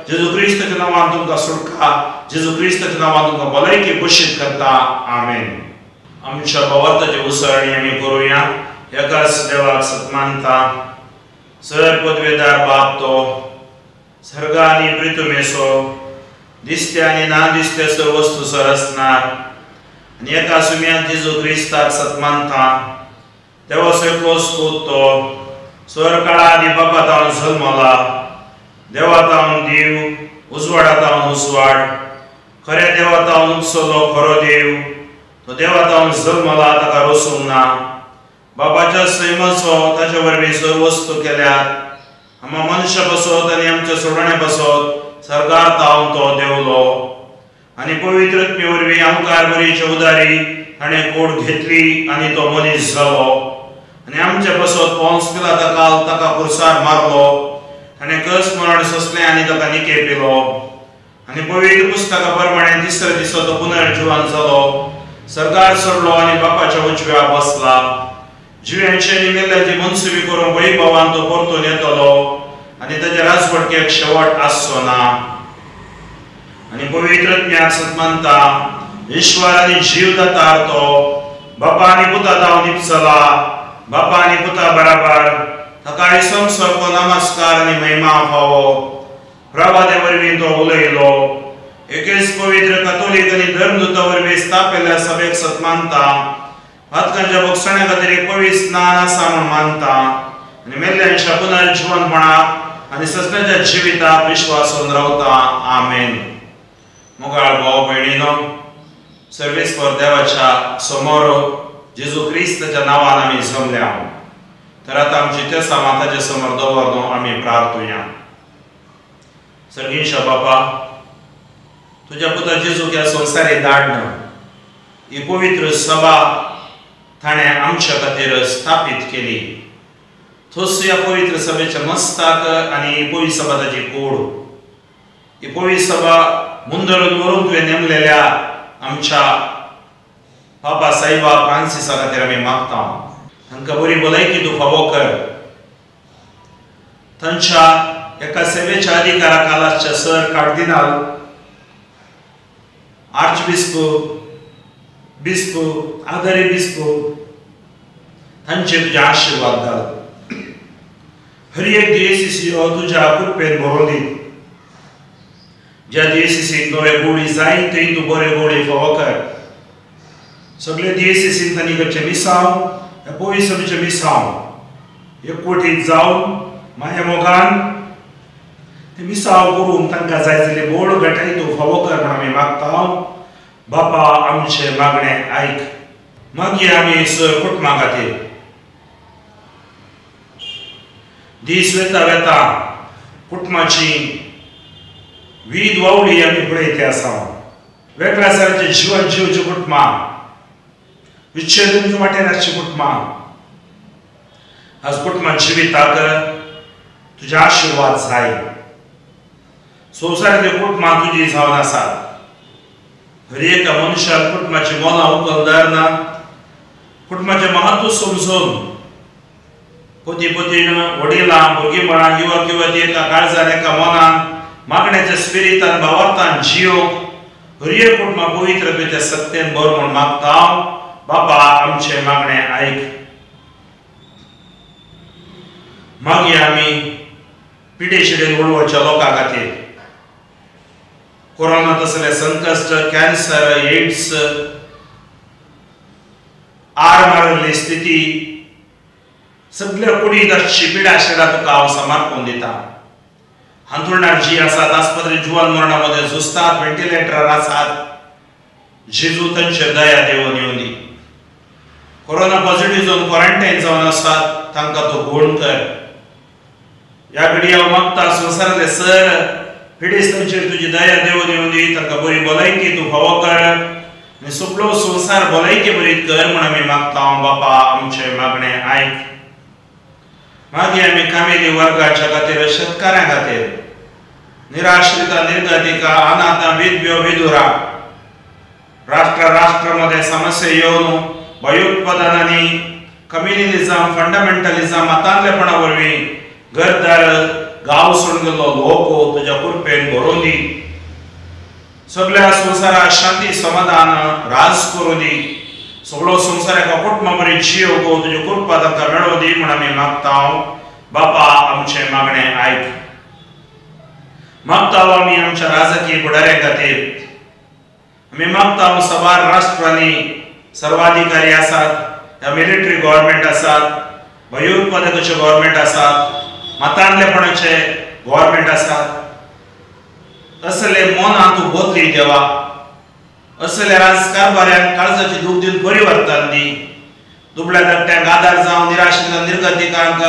जेजू क्रिस्ताच्या नांवान तुमकां सुटका, जेजू क्रिस्ताच्या नांवान तुमकां भलायकी घोशीत करता. आमेन. आमच्या भावार्थाची उसरणी आमी करुया. एकाच देवाक सत्मानता, सर पदवेदार बाप तो सर्ग आनी पृथ्वीचो दिसते आनी ना दिसते सर्व वस्तू सरसणार आनी एका सुम्यान जेजू क्रिस्ताक सत्मानता. देवाचो एकलोच पूत तो सर काळा आनी बापा तावन जल्मला, देवा तावन देव, उजवाडा तावन उजवाड, खऱ्या देवा तावन उपसलो खरो देव, तो देवा तावन जल्मला, ताका रोसूंक ना. बाबाच्या सैमाचो ताच्या वरवीं सर्व वस्तू केल्यात. आमकां मनशा पासत आनी आमच्या सोडण्या पासत सरकार तावन तो देवलो आनी पवित्र आत्मे वरवीं आमकां बरीचे उदारी ताणें कोड घेतली आनी तो मनीस जालो आनी आमच्या पासत पोन्स पिलाता काल ताका पुरसार मारलो. ताणें कस मरण सोंसलें आनी ताका निके पिलो आनी पवित्र पुस्तका प्रमाणे तिसऱ्या दिसा तो पुनर्जिवन जालो, सरकार सोडलो आनी बापाच्या उजव्या बसला. जिव्यांचे आनी मेल्ल्याची मनसुबी करून वैभवान तो परतून येतलो आनी ताच्या राजवटकेक शेवट आसचो ना. आनी पवित्र आत्म्याक सत्मानता, ईश्वर आनी जीव दातार तो बापा आनी पुता तावन निपसला, बापा आनी पुता बराबर ताका संसर्ग नमस्कार आनी महिमा फावो. प्रभाते वरवीं तो उलयलो. एकेच पवित्र कथोलीक आनी धर्मदूता वरवीं स्थापिल्ल्या सभेक सत्मानता. पातकांच्या भोगसण्या खातीर एक पवित्र स्नान आसा म्हूण मानता आनी मेल्ल्यांच्या पुनर्जिवनपणाक आनी ससण्याच्या जिविताक विश्वासून रावता. आमेन. मोगाळ भाव भयणीनो, सर्वेस्पर देवाच्या समोर जेजू क्रिस्ताच्या नांवान आमी जमल्या. तर आतां आमची तेसां ताच्या समोर दवरनो आमी प्रार्थुया. सर्गींशा बापा, तुज्या पुता जेजूक ह्या संवसारी धाडन ही पवित्र सभा ताणें आमच्या खातीर स्थापीत केली. थोस ह्या पवित्र सभेच्या मस्ताक आनी ही पवित्र सभा ताची कोड. ही पवित्र सभा मुंदरून व्हरूंक तुवें नेमलेल्या आमच्या बाबा साहेबा फ्रांसिसा खातीर आमी मागता. तांकां बरी भलायकी तूं फावो कर. तांच्या एका सेवेच्या अधिकारा खाला सर कार्दिनाल, आर्चबिस्प, बिस्प, आदरी बिस्प तांचे तुजे आशिर्वाद घाल. हर एक दियेसीसी हो तुज्या कृपेन भरोन दी. ज्या दियेसीसीक नवे गोळी जाय थंय तूं बरे गोळी फावो कर. सगळे दियेसीसीन तांणी करचें मिसांव, ह्या पवित्र सभेचें मिसांव एकवटीत जावन माया मोगान ते मिसांव करून तांकां जाय जाल्ली बोड घटाय तूं फावो कर म्हूण आमी मागता. बापा आमचें मागणें आयक. मागीर आमी सर कुटुंबा खातीर दीस वेता वेता कुटुंबाची वीद वावडी आमी पळयते आसा. वेगळ्या सारचें जिवन जिवचीं कुटुंबां, विच्छेदन वाटेर आसचीं कुटुंबां, आज कुटुंबा जिविताक तुजे आशिर्वाद जाय. संवसारांतलीं कुटुंबां तुजी जावन आसात. हर एका मनशान कुटुंबाची मोलां उखल धरना, कुटुंबाचें महत्व समजून पती पतीन, वडिलां, भुरगींबाळां, युवक युवती एका काळजान एका मनान मागण्याच्या स्पिरितान भावार्थान जियोक हर एक कुटुंबा पवित्रतेच्या सत्तेन भर म्हूण मागता. बापा आमचें मागणें आयक. मागीर आमी पिडेशिडेन उडोवच्या लोकां खातीर कोरोना तसले संकश्ट, कॅन्सर, एड्स, आर मारिल्ली स्थिती, सगळ्या कुडीत आसची पिडा शिडा तुका हांव समर्पण दिता. हांतुळणार जी आसात, आस्पत्रे जिवन मरणा मदें झुजतात, व्हेंटिलेटरार आसात, जेजू तांचेर दया देवून येवंदी. कोरोना पॉझिटिव्ह जावन क्वॉरंटायन जावन आसात तांकां तूं गुण कर. ह्या घडी हांव मागता संवसारांतले सर पिडेस्तांचेर तुजी दया देवून येवंदी, तांकां बरी भलायकी तूं फावो कर आनी सगळो संवसार भलायकी बरी कर म्हूण आमी मागता. बापा आमचें मागणें आयक. मागीर आमी कामेली वर्गाच्या खातीर, शेतकाऱ्यां खातीर, निराश्रिता, निर्गतिका, अनाथा, विधव्यो, विधुरा, राष्ट्र राष्ट्रामध्ये समस्या येवन भयोत्पादन आनी कम्युनलिझम, फंडामेंटलिझम, मतांतलेपणा वरवीं घरदार गांव सोडून गेल्लो लोक तुज्या कृपेन भरोवन दी. सगळ्या संवसाराक शांती समाधान राज करूं दी. सगळो संवसार एका कुटुंबा बरी जियोवंक तुजी कृपा तांकां मेळोवं दी म्हूण आमी मागता. बापा आमचें मागणें आयक. मागता आमी आमच्या राजकीय फुडाऱ्यां खातीर. आमी मागता साबार राष्ट्रांनी सर्वाधिकारी आसात, ह्या मिलिटरी गव्हर्मेंट आसात, भयोत्पादकाचे गव्हर्मेंट आसात, मतांतलेपणाचे गव्हर्मेंट आसात. असले मनां तूं बदली देवा. असले राजकारभाऱ्यांक काळजाची दूख दिवन परिवर्तन दी. दुबळ्या धाकट्यांक आदार जावं, निराशेंतल्या निर्गतिकांक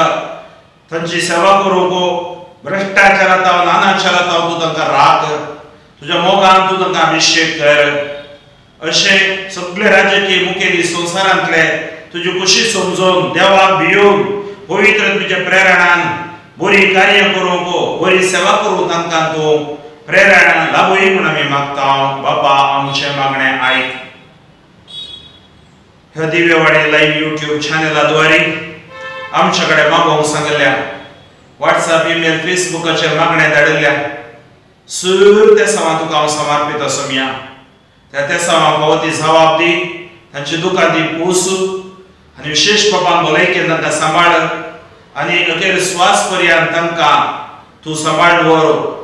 तांची सेवा करूंक, भ्रश्टाचारांत नानाचारांत तूं तांकां राख. तुज्या मोगान तूं तांकां अभिशेक कर. अशें सगळे राजकीय मुखेली संवसारांतले तुजी खुशी समजून देवाक भियोवन पवित्र तुज्या प्रेरणान बरी कार्य करूंक, बरी सेवा करूंक तांकां तूं प्रेरणा लाभय म्हूण आमी मागता. बापा आमचें मागणें आयक. ह्या दिव्यवाणी लायव्ह यूट्यूब चॅनला द्वारे आमच्या कडेन मागोवंक सांगिल्ल्या, व्हॉट्सएप, ईमेल, फेसबुकाचेर मागणें धाडिल्ल्या सूर त्या समा तुका हांव समर्पीत आसुया. त्या त्या समा फावो ती जबाब दी, तांची दुकां ती पूस आनी विशेश बापान भलायकेन तांकां सांबाळ आनी अखेर स्वास पर्यंत तांकां तूं सांबाळ व्हर.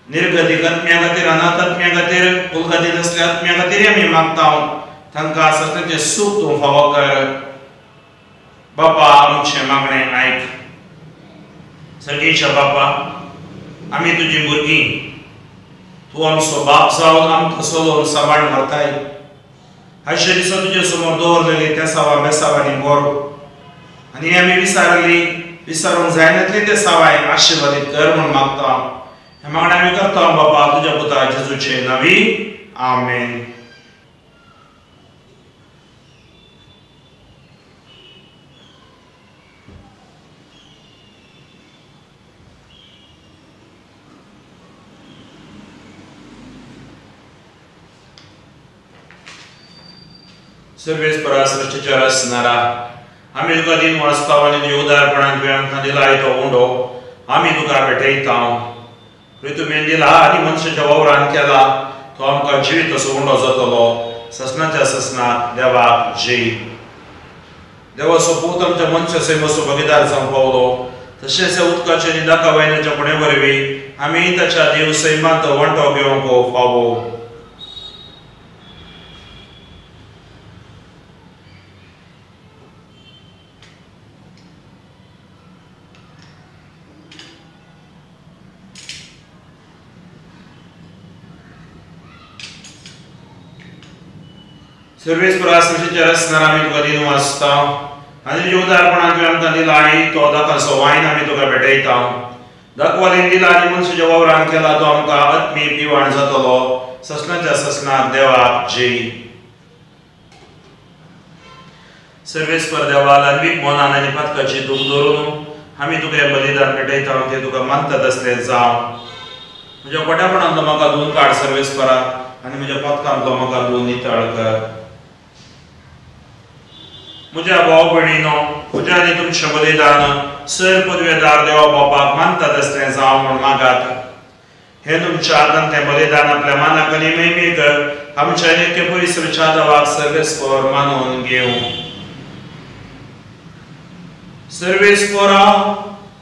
निर्गतीक आत्म्या खातीर, अनाथ आत्म्या खातीर, कुलगती नासल्या आत्म्या खातीर आमी मागता. तांकां सत्याचें सूख तूं फावो कर. बापा आमचें मागणें आयक. सर्गेच्या बापा, आमी तुजी भुरगीं, तूं आमचो बाप जावन आमकां चलोवन सांबाळ व्हरताय. हाचे दिसा तुजे समोर दवरलेली त्या सावा बेसावांनी भर आनी आमी विसारली विसारूंक जायनातली ते सावाय आशिर्वादीत कर म्हूण मागता. हें मागणें आमी करता बापा तुज्या पुता जेजूचे नांवी. आमेन. सर्वेस्परा सृश्टीच्या रचणारा, आमी तुका दिन वाचता आनी तुज्या उदारपणान तुवें आमकां दिला तो उंडो आमी तुका भेटयता. तुवें दिला आनी मनशाच्या वावरान केला तो आमकां जिवीत असो उंडो जातलो. ससनाच्या ससनाक देवाक जय. देवाचो पूत आमच्या मनशा सैमाचो भागीदार जावंक पावलो. तशेंच उदकाच्या आनी दाका वायनाच्या खुणे वरवीं आमी ताच्या देव सैमांत वांटो घेवंक फावो. सर्वेस्परा सृश्टीच्या रचणारा, आमी तुका दिन वाचता आनी तुज्या उदारपणान तुवें आमकां दिला तो दाकाचो वायन आमी तुका भेटयता. दाखवालीन दिला आनी मनशाच्या वावरान केला तो आमकां आत्मी पिवाण जातलो. ससनाच्या ससनाक देवाक जय. सर्वेस्पर देवा, ल्हानवीक मनान आनी पातकाची दूख धरून आमी तुका हें बलिदान भेटयता तें तुका मानतात असलें जावं. म्हज्या खोट्यापणांतलो म्हाका धुवन काड सर्वेस्परा आनी म्हज्या पातकांतलो म्हाका धुवन नितळ कर. म्हज्या भाव भयणीनो, म्हज्या आनी तुमचें बलिदान सर पदवेदार देवा बापाक मानतात असलें जावं म्हूण मागात. हें तुमच्या हातांतलें बलिदान आपल्या मानाक आनी महिमेक आमच्या आनी पवित्रच्या देवाक सर्वेस्पर मानून घेवं. सर्वेस्परा,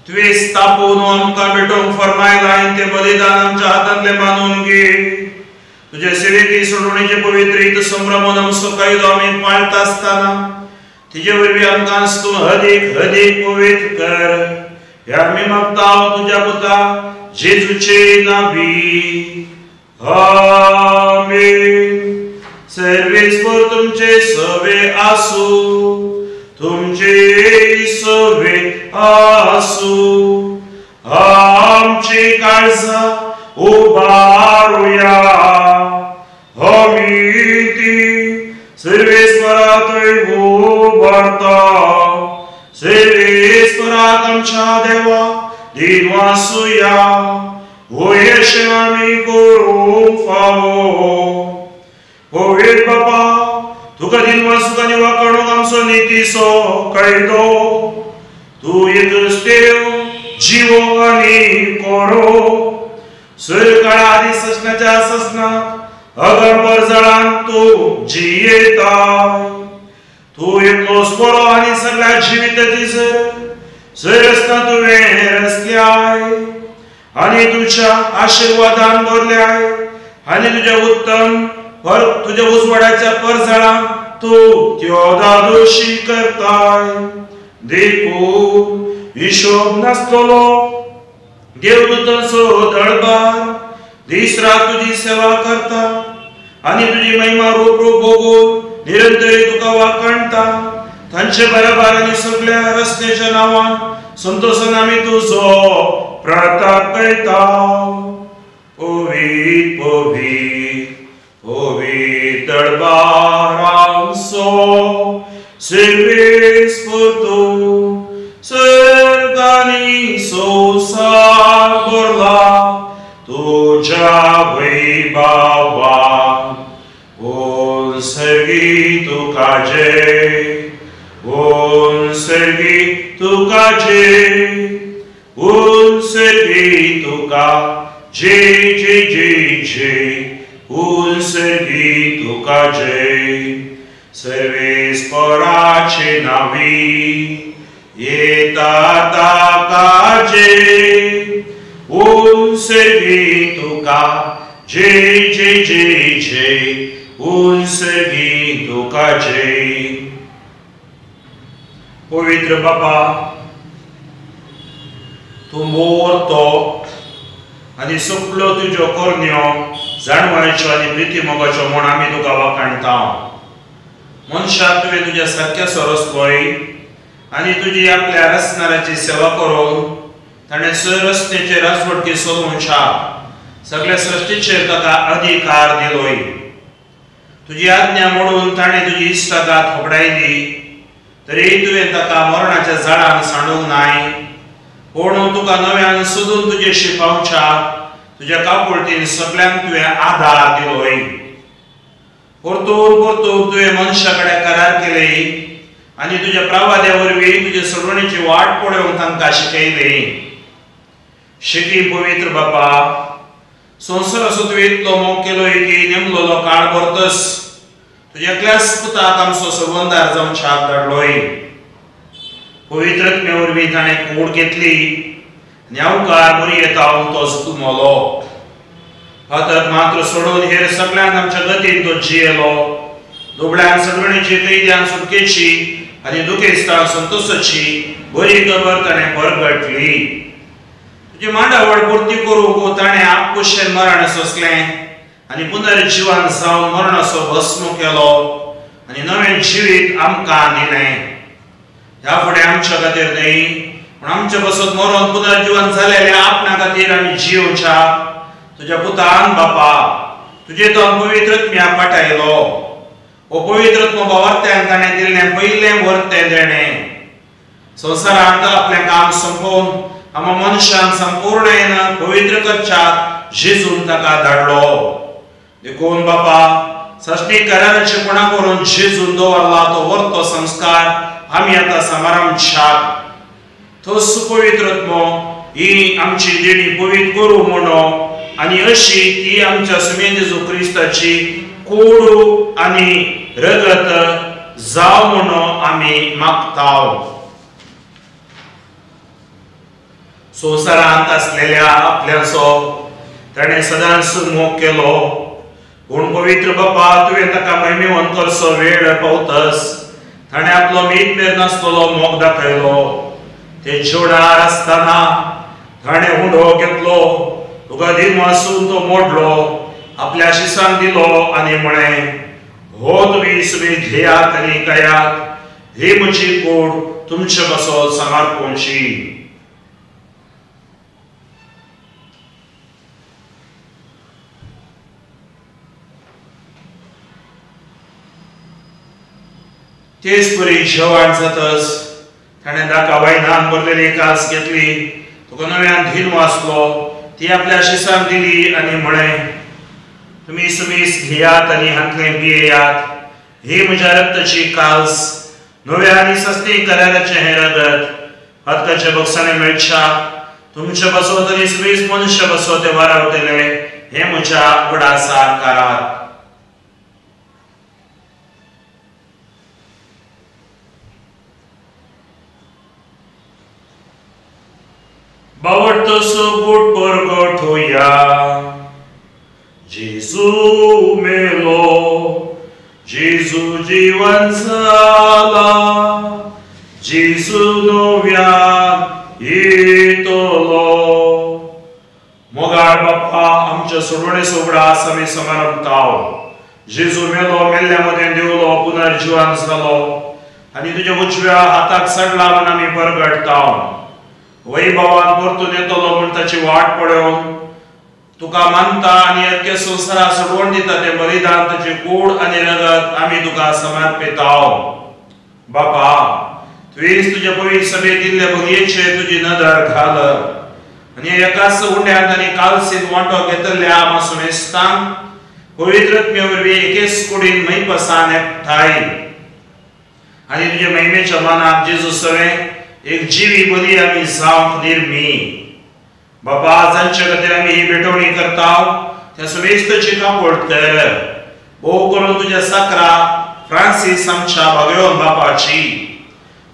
तुवें स्थापून आमकां भेटोवंक फर्मायलां आनी तें बलिदान आमच्या हातांतलें मानून घे. तुजे सेवेकी सोडवणेचे पवित्र हित संभ्रमून आमचो कायदो आमी पाळटा आसतना तिजे वरवीं आमकां तूं अदीक अदीक पवित्र कर. हे आमी मागता तुज्या पुता जेजूचे नांवी. आमेन. सर्वेस्पर तुमचे सवे आसूं, तुमचे सवे आसूं. आमची काळजां उबारुया. आमी ती सर्वेस्परातय उबारता. सर्वेस्पराक आमच्या देवा दिन वासुया. अशें आमी करूंक फावो. पवित्र बापा, तुका दिन वासूंक आनी वाखाणूंक आमचो नितीचो कायदो. तूं एकच देव, जिवो आनी कोरो सुरकाळा आनी ससनाच्या ससनाक अगंबर जळान तूं जियेताय. तूं एकलोच बरो आनी सगळ्या जिविताची सर सरसना तुवें रचल्याय आनी तुज्या आशिर्वादान भरल्याय आनी तुज्या उत्तम पर तुज्या उजवाडाच्या परजळान तूं त्यो दादोशी करताय. देखून हिशोब नासतलो देवदूतांचो दळबार दीस रात तुजी सेवा करता आनी तुजी महिमा रूप रूप भोगून निरंतरी तुका वाखाणता. तांचे बराबर आनी सगळ्या रस्त्याच्या नांवान संतोषान आमी तुजो प्रताप करता. पवित्र पवित्र पवित्र दरबारांचो सर्वेस्पर तूं सर्गांनी संवसार भरला तुज्या वैभवान. ओम सर्गी तुका जय, ओम सर्गी तुका जय, ओम सर्गी तुका जय जय जय जय, ओम सर्गी तुका जय. सर्वेस्पराचे नावी येता ताका जय, ओम सर्गी तुका जय जय जय जय, ओम सर्गी तुका जय. पवित्र बापा, तूं मोरतो आनी सगळ्यो तुज्यो करण्यो जाणवायच्यो आनी प्रिती मोगाच्यो म्हूण आमी तुका वाखाणता. मनशाक तुवें तुज्या सारक्या रचलोय आनी तुजी आपल्या रचणाऱ्याची सेवा करून ताणें रचनेचेर राजवटकी चलोवच्या सगळ्या सृश्टीचेर ताका अधिकार दिलोय. तुजी आज्ञा मोडून ताणें तुजी इश्टागात होगडायली तरी तुवें ताका मरणाच्या झाडान सांडूंक नाय, पूण तुका नव्यान सोदून तुजेशी पावच्या तुज्या काकुळटीन सगळ्यांक तुवें आदार दिलोय. परतून परतून तुवें मनशा कडेन करार केले आनी तुज्या प्रवाद्या वरवीं तुजे सोडवणेची वाट पळोवंक तांकां शिकयली. शिकी पवित्र बापा, संवसाराचो तुवें इतलो मोग केलोय की नेमलोलो काळ भरतस तुज्या एकल्याच पुताक आमचो संबंदार जावच्याक धाडलोय. पवित्र आत्म्या वरवीं ताणें कूड घेतली आनी अवकार मरयेता तो जल्मलो. फातर मात्र सोडून हेर सगळ्यांक आमच्या गतीन तो जियेलो. दुबळ्यांक सडवणेची, कैद्यांक सुटकेची आनी दुखेस्तांक संतोषाची बरी खबर ताणें परगटली. तुजी मांडावळ पुर्ती करूंक ताणें आपकुशेन मरण सोंसलें आनी पुनर्जिवन जावन मरणाचो भस्म केलो आनी नवें जिवीत आमकां दिलें. ह्या फुडें आमच्या खातीर न्हय पूण आमचे पासत मरोन पुनर्जिवन जालेल्या आपणा खातीर आमी जियोवच्या तुज्या पुतान बापा तुजे तो पवित्र आत्म्या पाठायलो. हो पवित्र आत्मो बावर्त्यांक ताणें दिल्लें पयलें वर्तें देणें. संवसारांत आपलें काम सोंपोवन आमकां मनशांक संपूर्णेन पवित्र करच्याक जेजून ताका धाडलो. देखून बापा साश्टी कराराचे कोणा करून जेजून दवरला तो वर्तो संस्कार आमी आतां समारंभशाक थोस पवित्र आत्मो ही आमची देणी पवित्र करूं म्हणून आनी अशी ती आमच्या सुमेन जेजू क्रिस्ताची कोडू आनी रगत जावं म्हणून आमी मागता. संवसारांत आसलेल्या आपल्याचो ताणें सदांच मोग केलो, पूण पवित्र बापा तुवें ताका महिमेवंत करचो वेळ पावतस ताणें आपलो मीत मेर नासतलो मोग दाखयलो. ते जिवणार आसतना ताणें हुंडो घेतलो, तुका दिनवासून तो मोडलो, आपल्या शिसांक दिलो आनी म्हळें, हो तुमी सुबे घेयात आनी खायात, ही म्हजी कूड तुमचे पासत समर्पणची. तेच परी जेवण जातच ताणें दाका वायनान भरलेली कास घेतली, तुका नव्यान धीन वाचलो, ती आपल्या शिसांक दिली आनी म्हळें, तुमी सुमीस घेयात आनी हांतलें पियेयात, ही म्हज्या रक्ताची कास, नव्या आनी सस्ती कराराचें हें रगत, पातकाच्या बक्षाने मेळच्या तुमचे पासत आनी सगळीच मनशा पासत ते वारावतले हे म्हज्या उगडासाक करात. बावडतो सुगूट परगट होया जेजू मेलो जेजू जिवन जाला जेजू नव्यान येतलो. मोगाळ बाप्पा आमच्या सोडवणे सोबडास आमी समारंभताव. जेजू मेलो मेल्ल्या मदें देवलो पुनर्जिवन जालो आनी तुज्या उजव्या हाताक चडला म्हूण आमी परगटताव. वैभवान परतून येतलो म्हूण ताची वाट पळोवन तुका मानता आनी अख्ख्या संवसाराक सोडवण दिता तें बलिदान तुजी कूड आनी रगत आमी तुका समर्पिताव. बापा तुवेंच तुज्या पवित्र सभेत दिल्ले बलयेचेर तुजी नदर घाल आनी एकाच उंड्यांत आनी कालसीन वांटो घेतल्या आमा सुमेस्तांक पवित्र आत्म्या वरवीं एकेच कुडीन मैपसान एकठांय आनी तुज्या महिमेच्या मानाक जेजू सवें एक जिवी बली आमी जावंक निर्मी. बाबा जांच्या खातीर आमी ही भेटवणी करता त्या सुमेस्ताची कापोड कर, भोव करून तुज्या साकरा फ्रांसीस आमच्या भागयोन बापाची,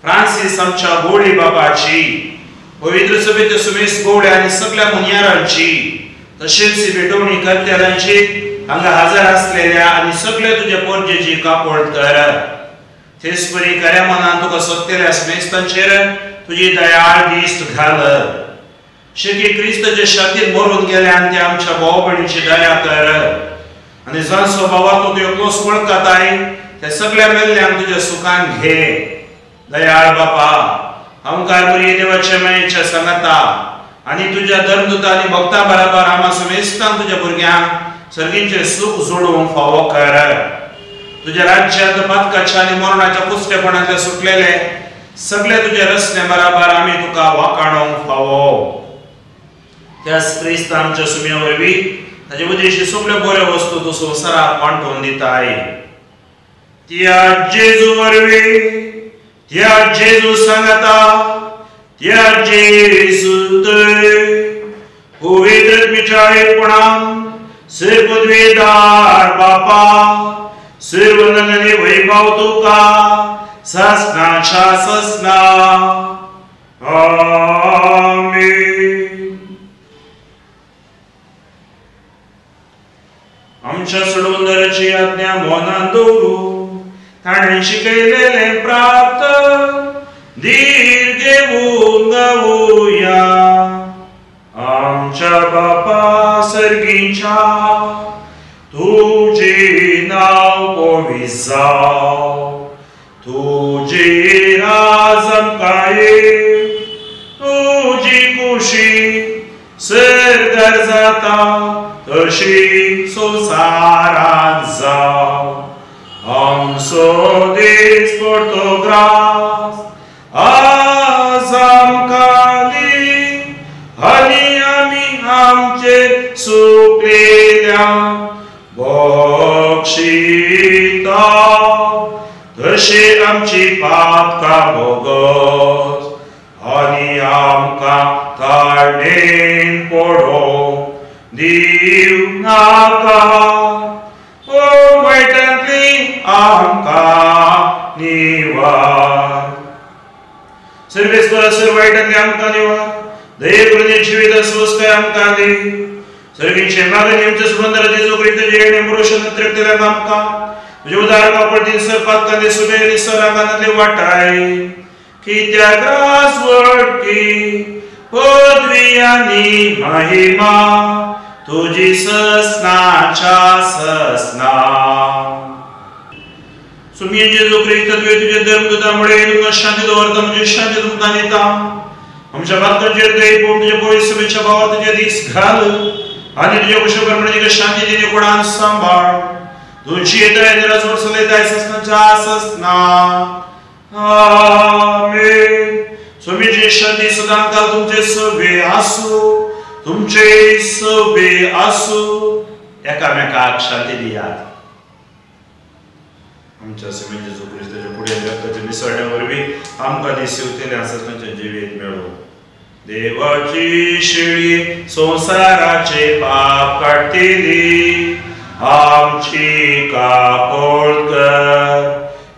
फ्रांसीस आमच्या गोळी बापाची, पवित्र सभेच्या सुमेस्त गोवड्या आनी सगळ्या मुनियारांची, तशेंच ही भेटवणी करतल्यांची हांगा हजर आसलेल्या आनी सगळ्या तुज्या पोरजेची कापोड कर. तेच परी खऱ्या मनान तुका सोदतल्या सुमेस्तांचेर तुजी दयाळ दिश्ट घाल. शेकी क्रिस्ताच्या शातीन मरून गेल्यान ते आमच्या भाव भयणीची दया कर आनी जांचो भावा तूं एकलोच वळखताय त्या सगळ्या मेल्ल्यांक तुज्या सुखान घे. दयाळ बापा आमकां बरी देवाच्या मायेच्या सांगाता आनी तुज्या धर्मदूता आनी भक्ता बराबर आमा सुमेस्तांक तुज्या भुरग्यांक सर्गींचें सूख जोडूंक फावो कर. तुज्या राज्यांत पातकाच्या आनी मरणाच्या कुस्टेपणांतले सुटलेले सगळे तुज्या रस्ते बराबर आमी तुका वाखाणूंक फावो. त्याच क्रिस्त आमच्या सुम्या वरवीं ताचे उद्देशी सगळ्यो बऱ्यो वस्तू तूं संवसाराक वांटून दिताय. त्या जेजू वरवीं, त्या जेजू सांगाता, त्या जेजू पवित्र आत्म्याच्या एकपणान सर्वपदवीदार बापा सर्वंदन आनी वैभव तुका ससनाच्या ससना. आमेन. आमच्या सोडवणदाराची आज्ञा मनान दवरू ताणें शिकयलेलें प्राप्त धीर घेवन गावया. आमच्या बापा सर्गीच्या तुजें नांव पवित्र जावं, तुजें राज आमकां येवं, तुजी खुशी सर्गार जाता तशी संवसारांत जावं. आमचो दीस पडतो ग्रास आज आमकां दी आनी आमी आमचेर सुकलेल्यांक बक्षिता तशी आमची पातकां भोगस आनी आमकां ताणेन पडोवंक दिवं नाका, ओ वायटांतली आमकां निवार. सर्वेस्परा सर वायटांतली आमकां निवार, दये करून जिवीत अस्वस्थ आमकां दी. सर्गीचे मागणी आमच्या सुबंदर जेजू क्रिस्ताचे येणे पुरुषान त्रिप्तल्यांक आमकां तुज्या उदार कापडतीन सर पातकांतले सुबे आनी सरांगांतले वाटाय. कित्याक राजवटकी पदवी आनी महिमा तुजी ससनाच्या ससना. सुमी जेजू क्रिस्त तुवें तुज्या धर्मदूता मुळे तुमकां शांती दवरता, म्हणजे शांती तुमकां दिता. आमच्या पातकांचेर दये पळोवन तुज्या पवित्र सभेच्या भावार तुजे दीस घाल आनी तुज्या कुशळ प्रमाणे तुका शांती दिली कोणान सांबाळ. तुजी येताय आनी राजवट चलयताय ससनाच्या ससना. आमेन. स्वामीची शांती सदांकाल तुमचे सभे आसूं, तुमचे सभे आसूं. एकामेकाक शांती दियात. आमच्या स्वामी जेजू क्रिस्ताच्या पुढे रक्ताच्या मिसळण्या वरवीं आमकां ती शिवतले आसा तांच्या जिवीत मेळूं. देवाची शेळी संवसाराचे पाप काडटली आमची कापोळ कर.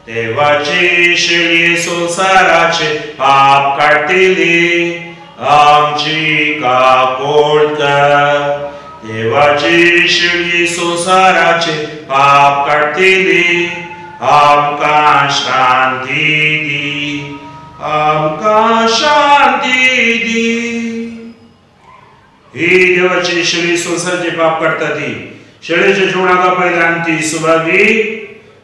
देवाची शेळी संवसाराचे पाप काडटली आमची कापोळ कर. देवाची शेळी संवसाराचे पाप काडटली आमकां शांती दी, आमकां शांती दी. ही देवाची शेळी संवसाराचे पाप काडटा ती शेळीच्या जेवणाका पयल्यान ती सुभागी.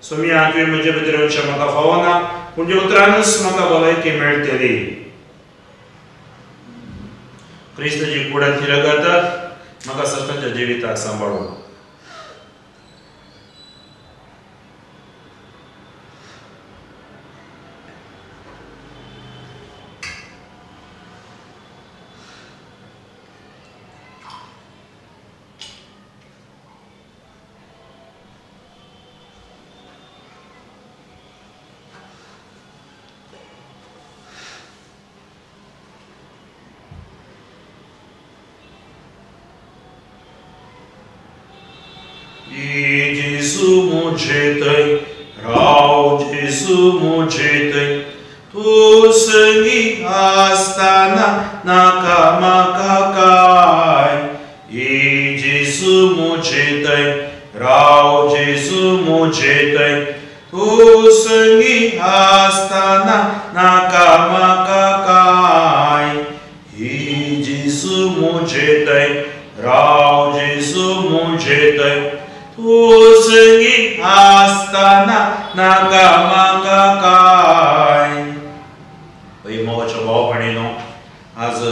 सोमिया तुवें म्हजे भितर येवचें म्हाका फावना, पूण जे उतरानूच म्हाका भलायकी मेळटली. क्रिस्ताची कुडान ती रगतात म्हाका सश्टाच्या जिविताक सांबाळून. जेसू मुझे तय राव, जेसू मुझे तय तूं संगी आसतना नाका म्हाका काय. जेसू मुझे तय राव, जेसू मुझे तय तूं संगी आसतना नाका म्हाका काय. जेसू मुझे तय राव, जेसू मुझे तय तूं संगी आसतना नाका म्हाका काय. हय मोगाच्या भाव भयणीनो, आज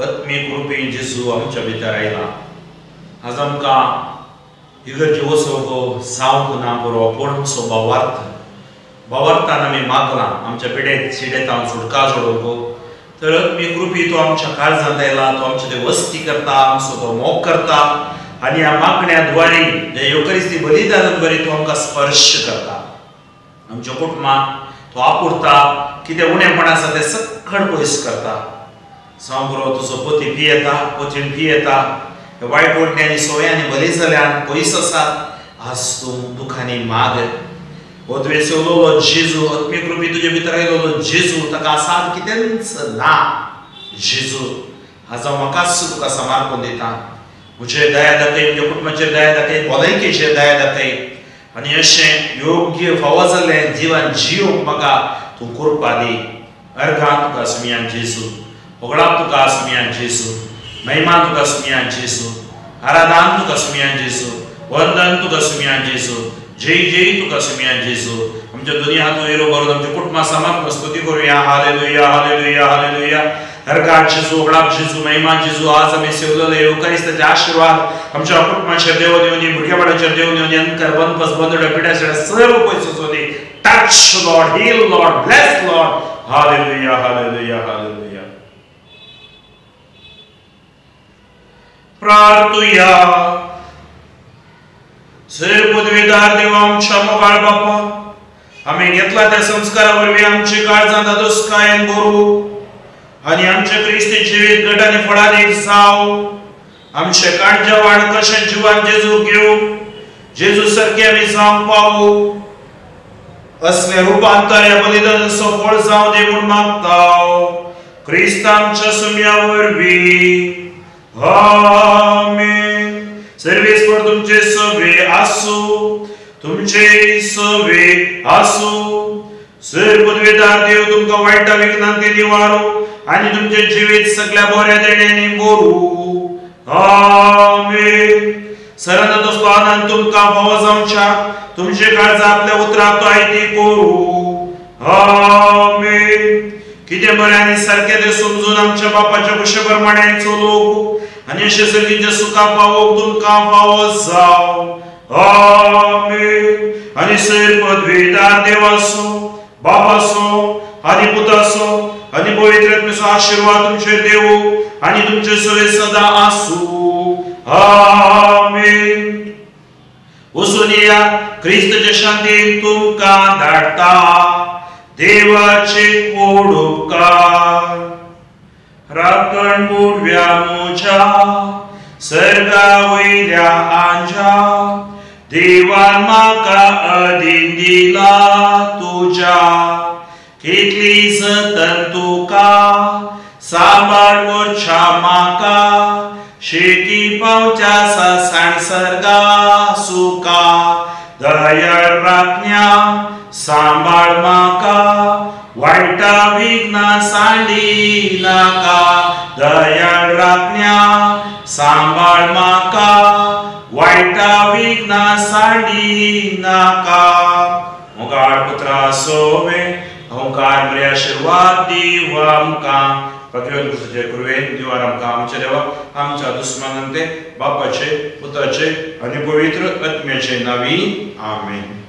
आत्मीक रुपी जेजू आमच्या भितर आयला. आज आमकां इगर्जे वचूंक जावंक ना बरो, पूण आमचो भावार्थ भावार्थान आमी मागलां आमच्या पिडेत शिडेतान सुटका जोडोवंक. तर आत्मीक रुपी तो आमच्या काळजांत आयला, तो आमचे ते वस्ती करता, आमचो तो मोग करता आनी ह्या मागण्या द्वारे ह्या येवकरिस्ती बलिदाना द्वारे तो आमकां स्पर्श करता. आमच्या कुटुंबाक तो आपुरता, कितें उणेपण आसा तें सक्कड पयस करता. सांग बरो, तुजो पती पियेता, पतीण पियेता, वायट ओडण्यांनी सोयांनी बरी जाल्यान पयस आसात. आज तूं दुखांनी माग. हो तुवें सेवलोलो जेजू, आत्मीक रुपी तुजे भितर आयलोलो जेजू, ताका आसात कितेंच ना. जेजू आज हांव म्हाकाच तुका समर्पण दिता. म्हजेर दया दाखय, म्हज्या कुटुंबाचेर दया दाखय, भलायकेचेर दया दाखय आनी अशें योग्य फावो जाल्लें जिवन जिवंक म्हाका तूं कृपा दी. अर्घां तुका सुमयान जेजू, होगळाप तुका सुमयान जेजू, महिमा तुका सुमयान जेजू, आराधन तुका सुमयान जेजू, वंदन तुका सुमयान जेजू, जय जय तुका सुमयान जेजू. आमच्या दोन्ही हात वयर भरून आमच्या कुटुंबा समर्पण स्तुती करूया. Hallelujah, hallelujah, hallelujah. हरकात जेजू, होगळाप जेजू, महिमा जेजू. आज आमी सेवलेले येवकारिस्ताचे आशीर्वाद आमच्या कुटुंबाचेर देव दिवनी, भुरग्या बाळांचेर देव दिवनी, अंकर बनपस बंदड्या पिड्या सगळ्या सर्व पयस वचूंदी. Touch Lord, heal Lord, bless Lord. Hallelujah, hallelujah, hallelujah. प्रार्थुया. सर पदवीदार देवा आमच्या मोगाळ बापा, आमी घेतला त्या संस्कारा वरवीं आमची काळजां दादोसकायेन करूं आनी आमचे क्रिस्ती जिवीत घट आनी फळादीक जावं. आमचे काळजावाण कशें जिवान जेजू घेवं, जेजू सारके आमी जावंक पावूं. असलें रुपांतर ह्या बलिदानाचो फळ जावं दी म्हूण मागता क्रिस्त आमच्या सुम्या वरवीं. आमेन. सर्वेस्पर तुमचे सवे आसूं, तुमचे सवे आसूं. सर पदवीदार देव तुमकां वायटा विघ्नांत निवारो आनी तुमचें जिवीत सगळ्या बऱ्या देण्यांनी भरूं. आमेन. सरांना दोस्तो आनंद तुमकां फावो जावच्या तुमचे काळजा आपल्या उतराक तो आयती करूं. आमेन. कितें बरें आनी सारकें तें समजून आमच्या बापाच्या कुशे प्रमाणे चलोवंक आनी अशें सर्गीच्या सुखा पावोवंक तुमकां फावो जावं. आमेन. आनी सैर पदवीदार देवाचो, बापाचो आनी पुताचो आनी पवित्र आत्म्याचो आशिर्वाद तुमचेर देवू आनी तुमचे सवे सदां आसूं. आमेन. वचून येया, क्रिस्तचे शांतीन तुमकां धाडटा. देवाचे उपकार. राखण बुडव्या म्हज्या सर्गा वयल्या आंज्या देवान म्हाका अधीन दिला तुज्या कितली जतन तुका सांबाळ वरच्या म्हाका शेकी पावच्या ससाण सर्गा सुका दयाळ राखण्या सांबाळ म्हाका वायटा विघ्ना सांडी नाका दयाळ राखण्या सांबाळ म्हाका वायटा विघ्ना सांडी नाका. मोगाळ पुत्रा सोवे ओंकार बरे आशिर्वाद दिव आमकां पवित्र कृपेन देवान आमकां आमच्या देवा आमच्या दुस्मानांते बापाचे पुताचे आनी पवित्र आत्म्याचे नांवी आमेन.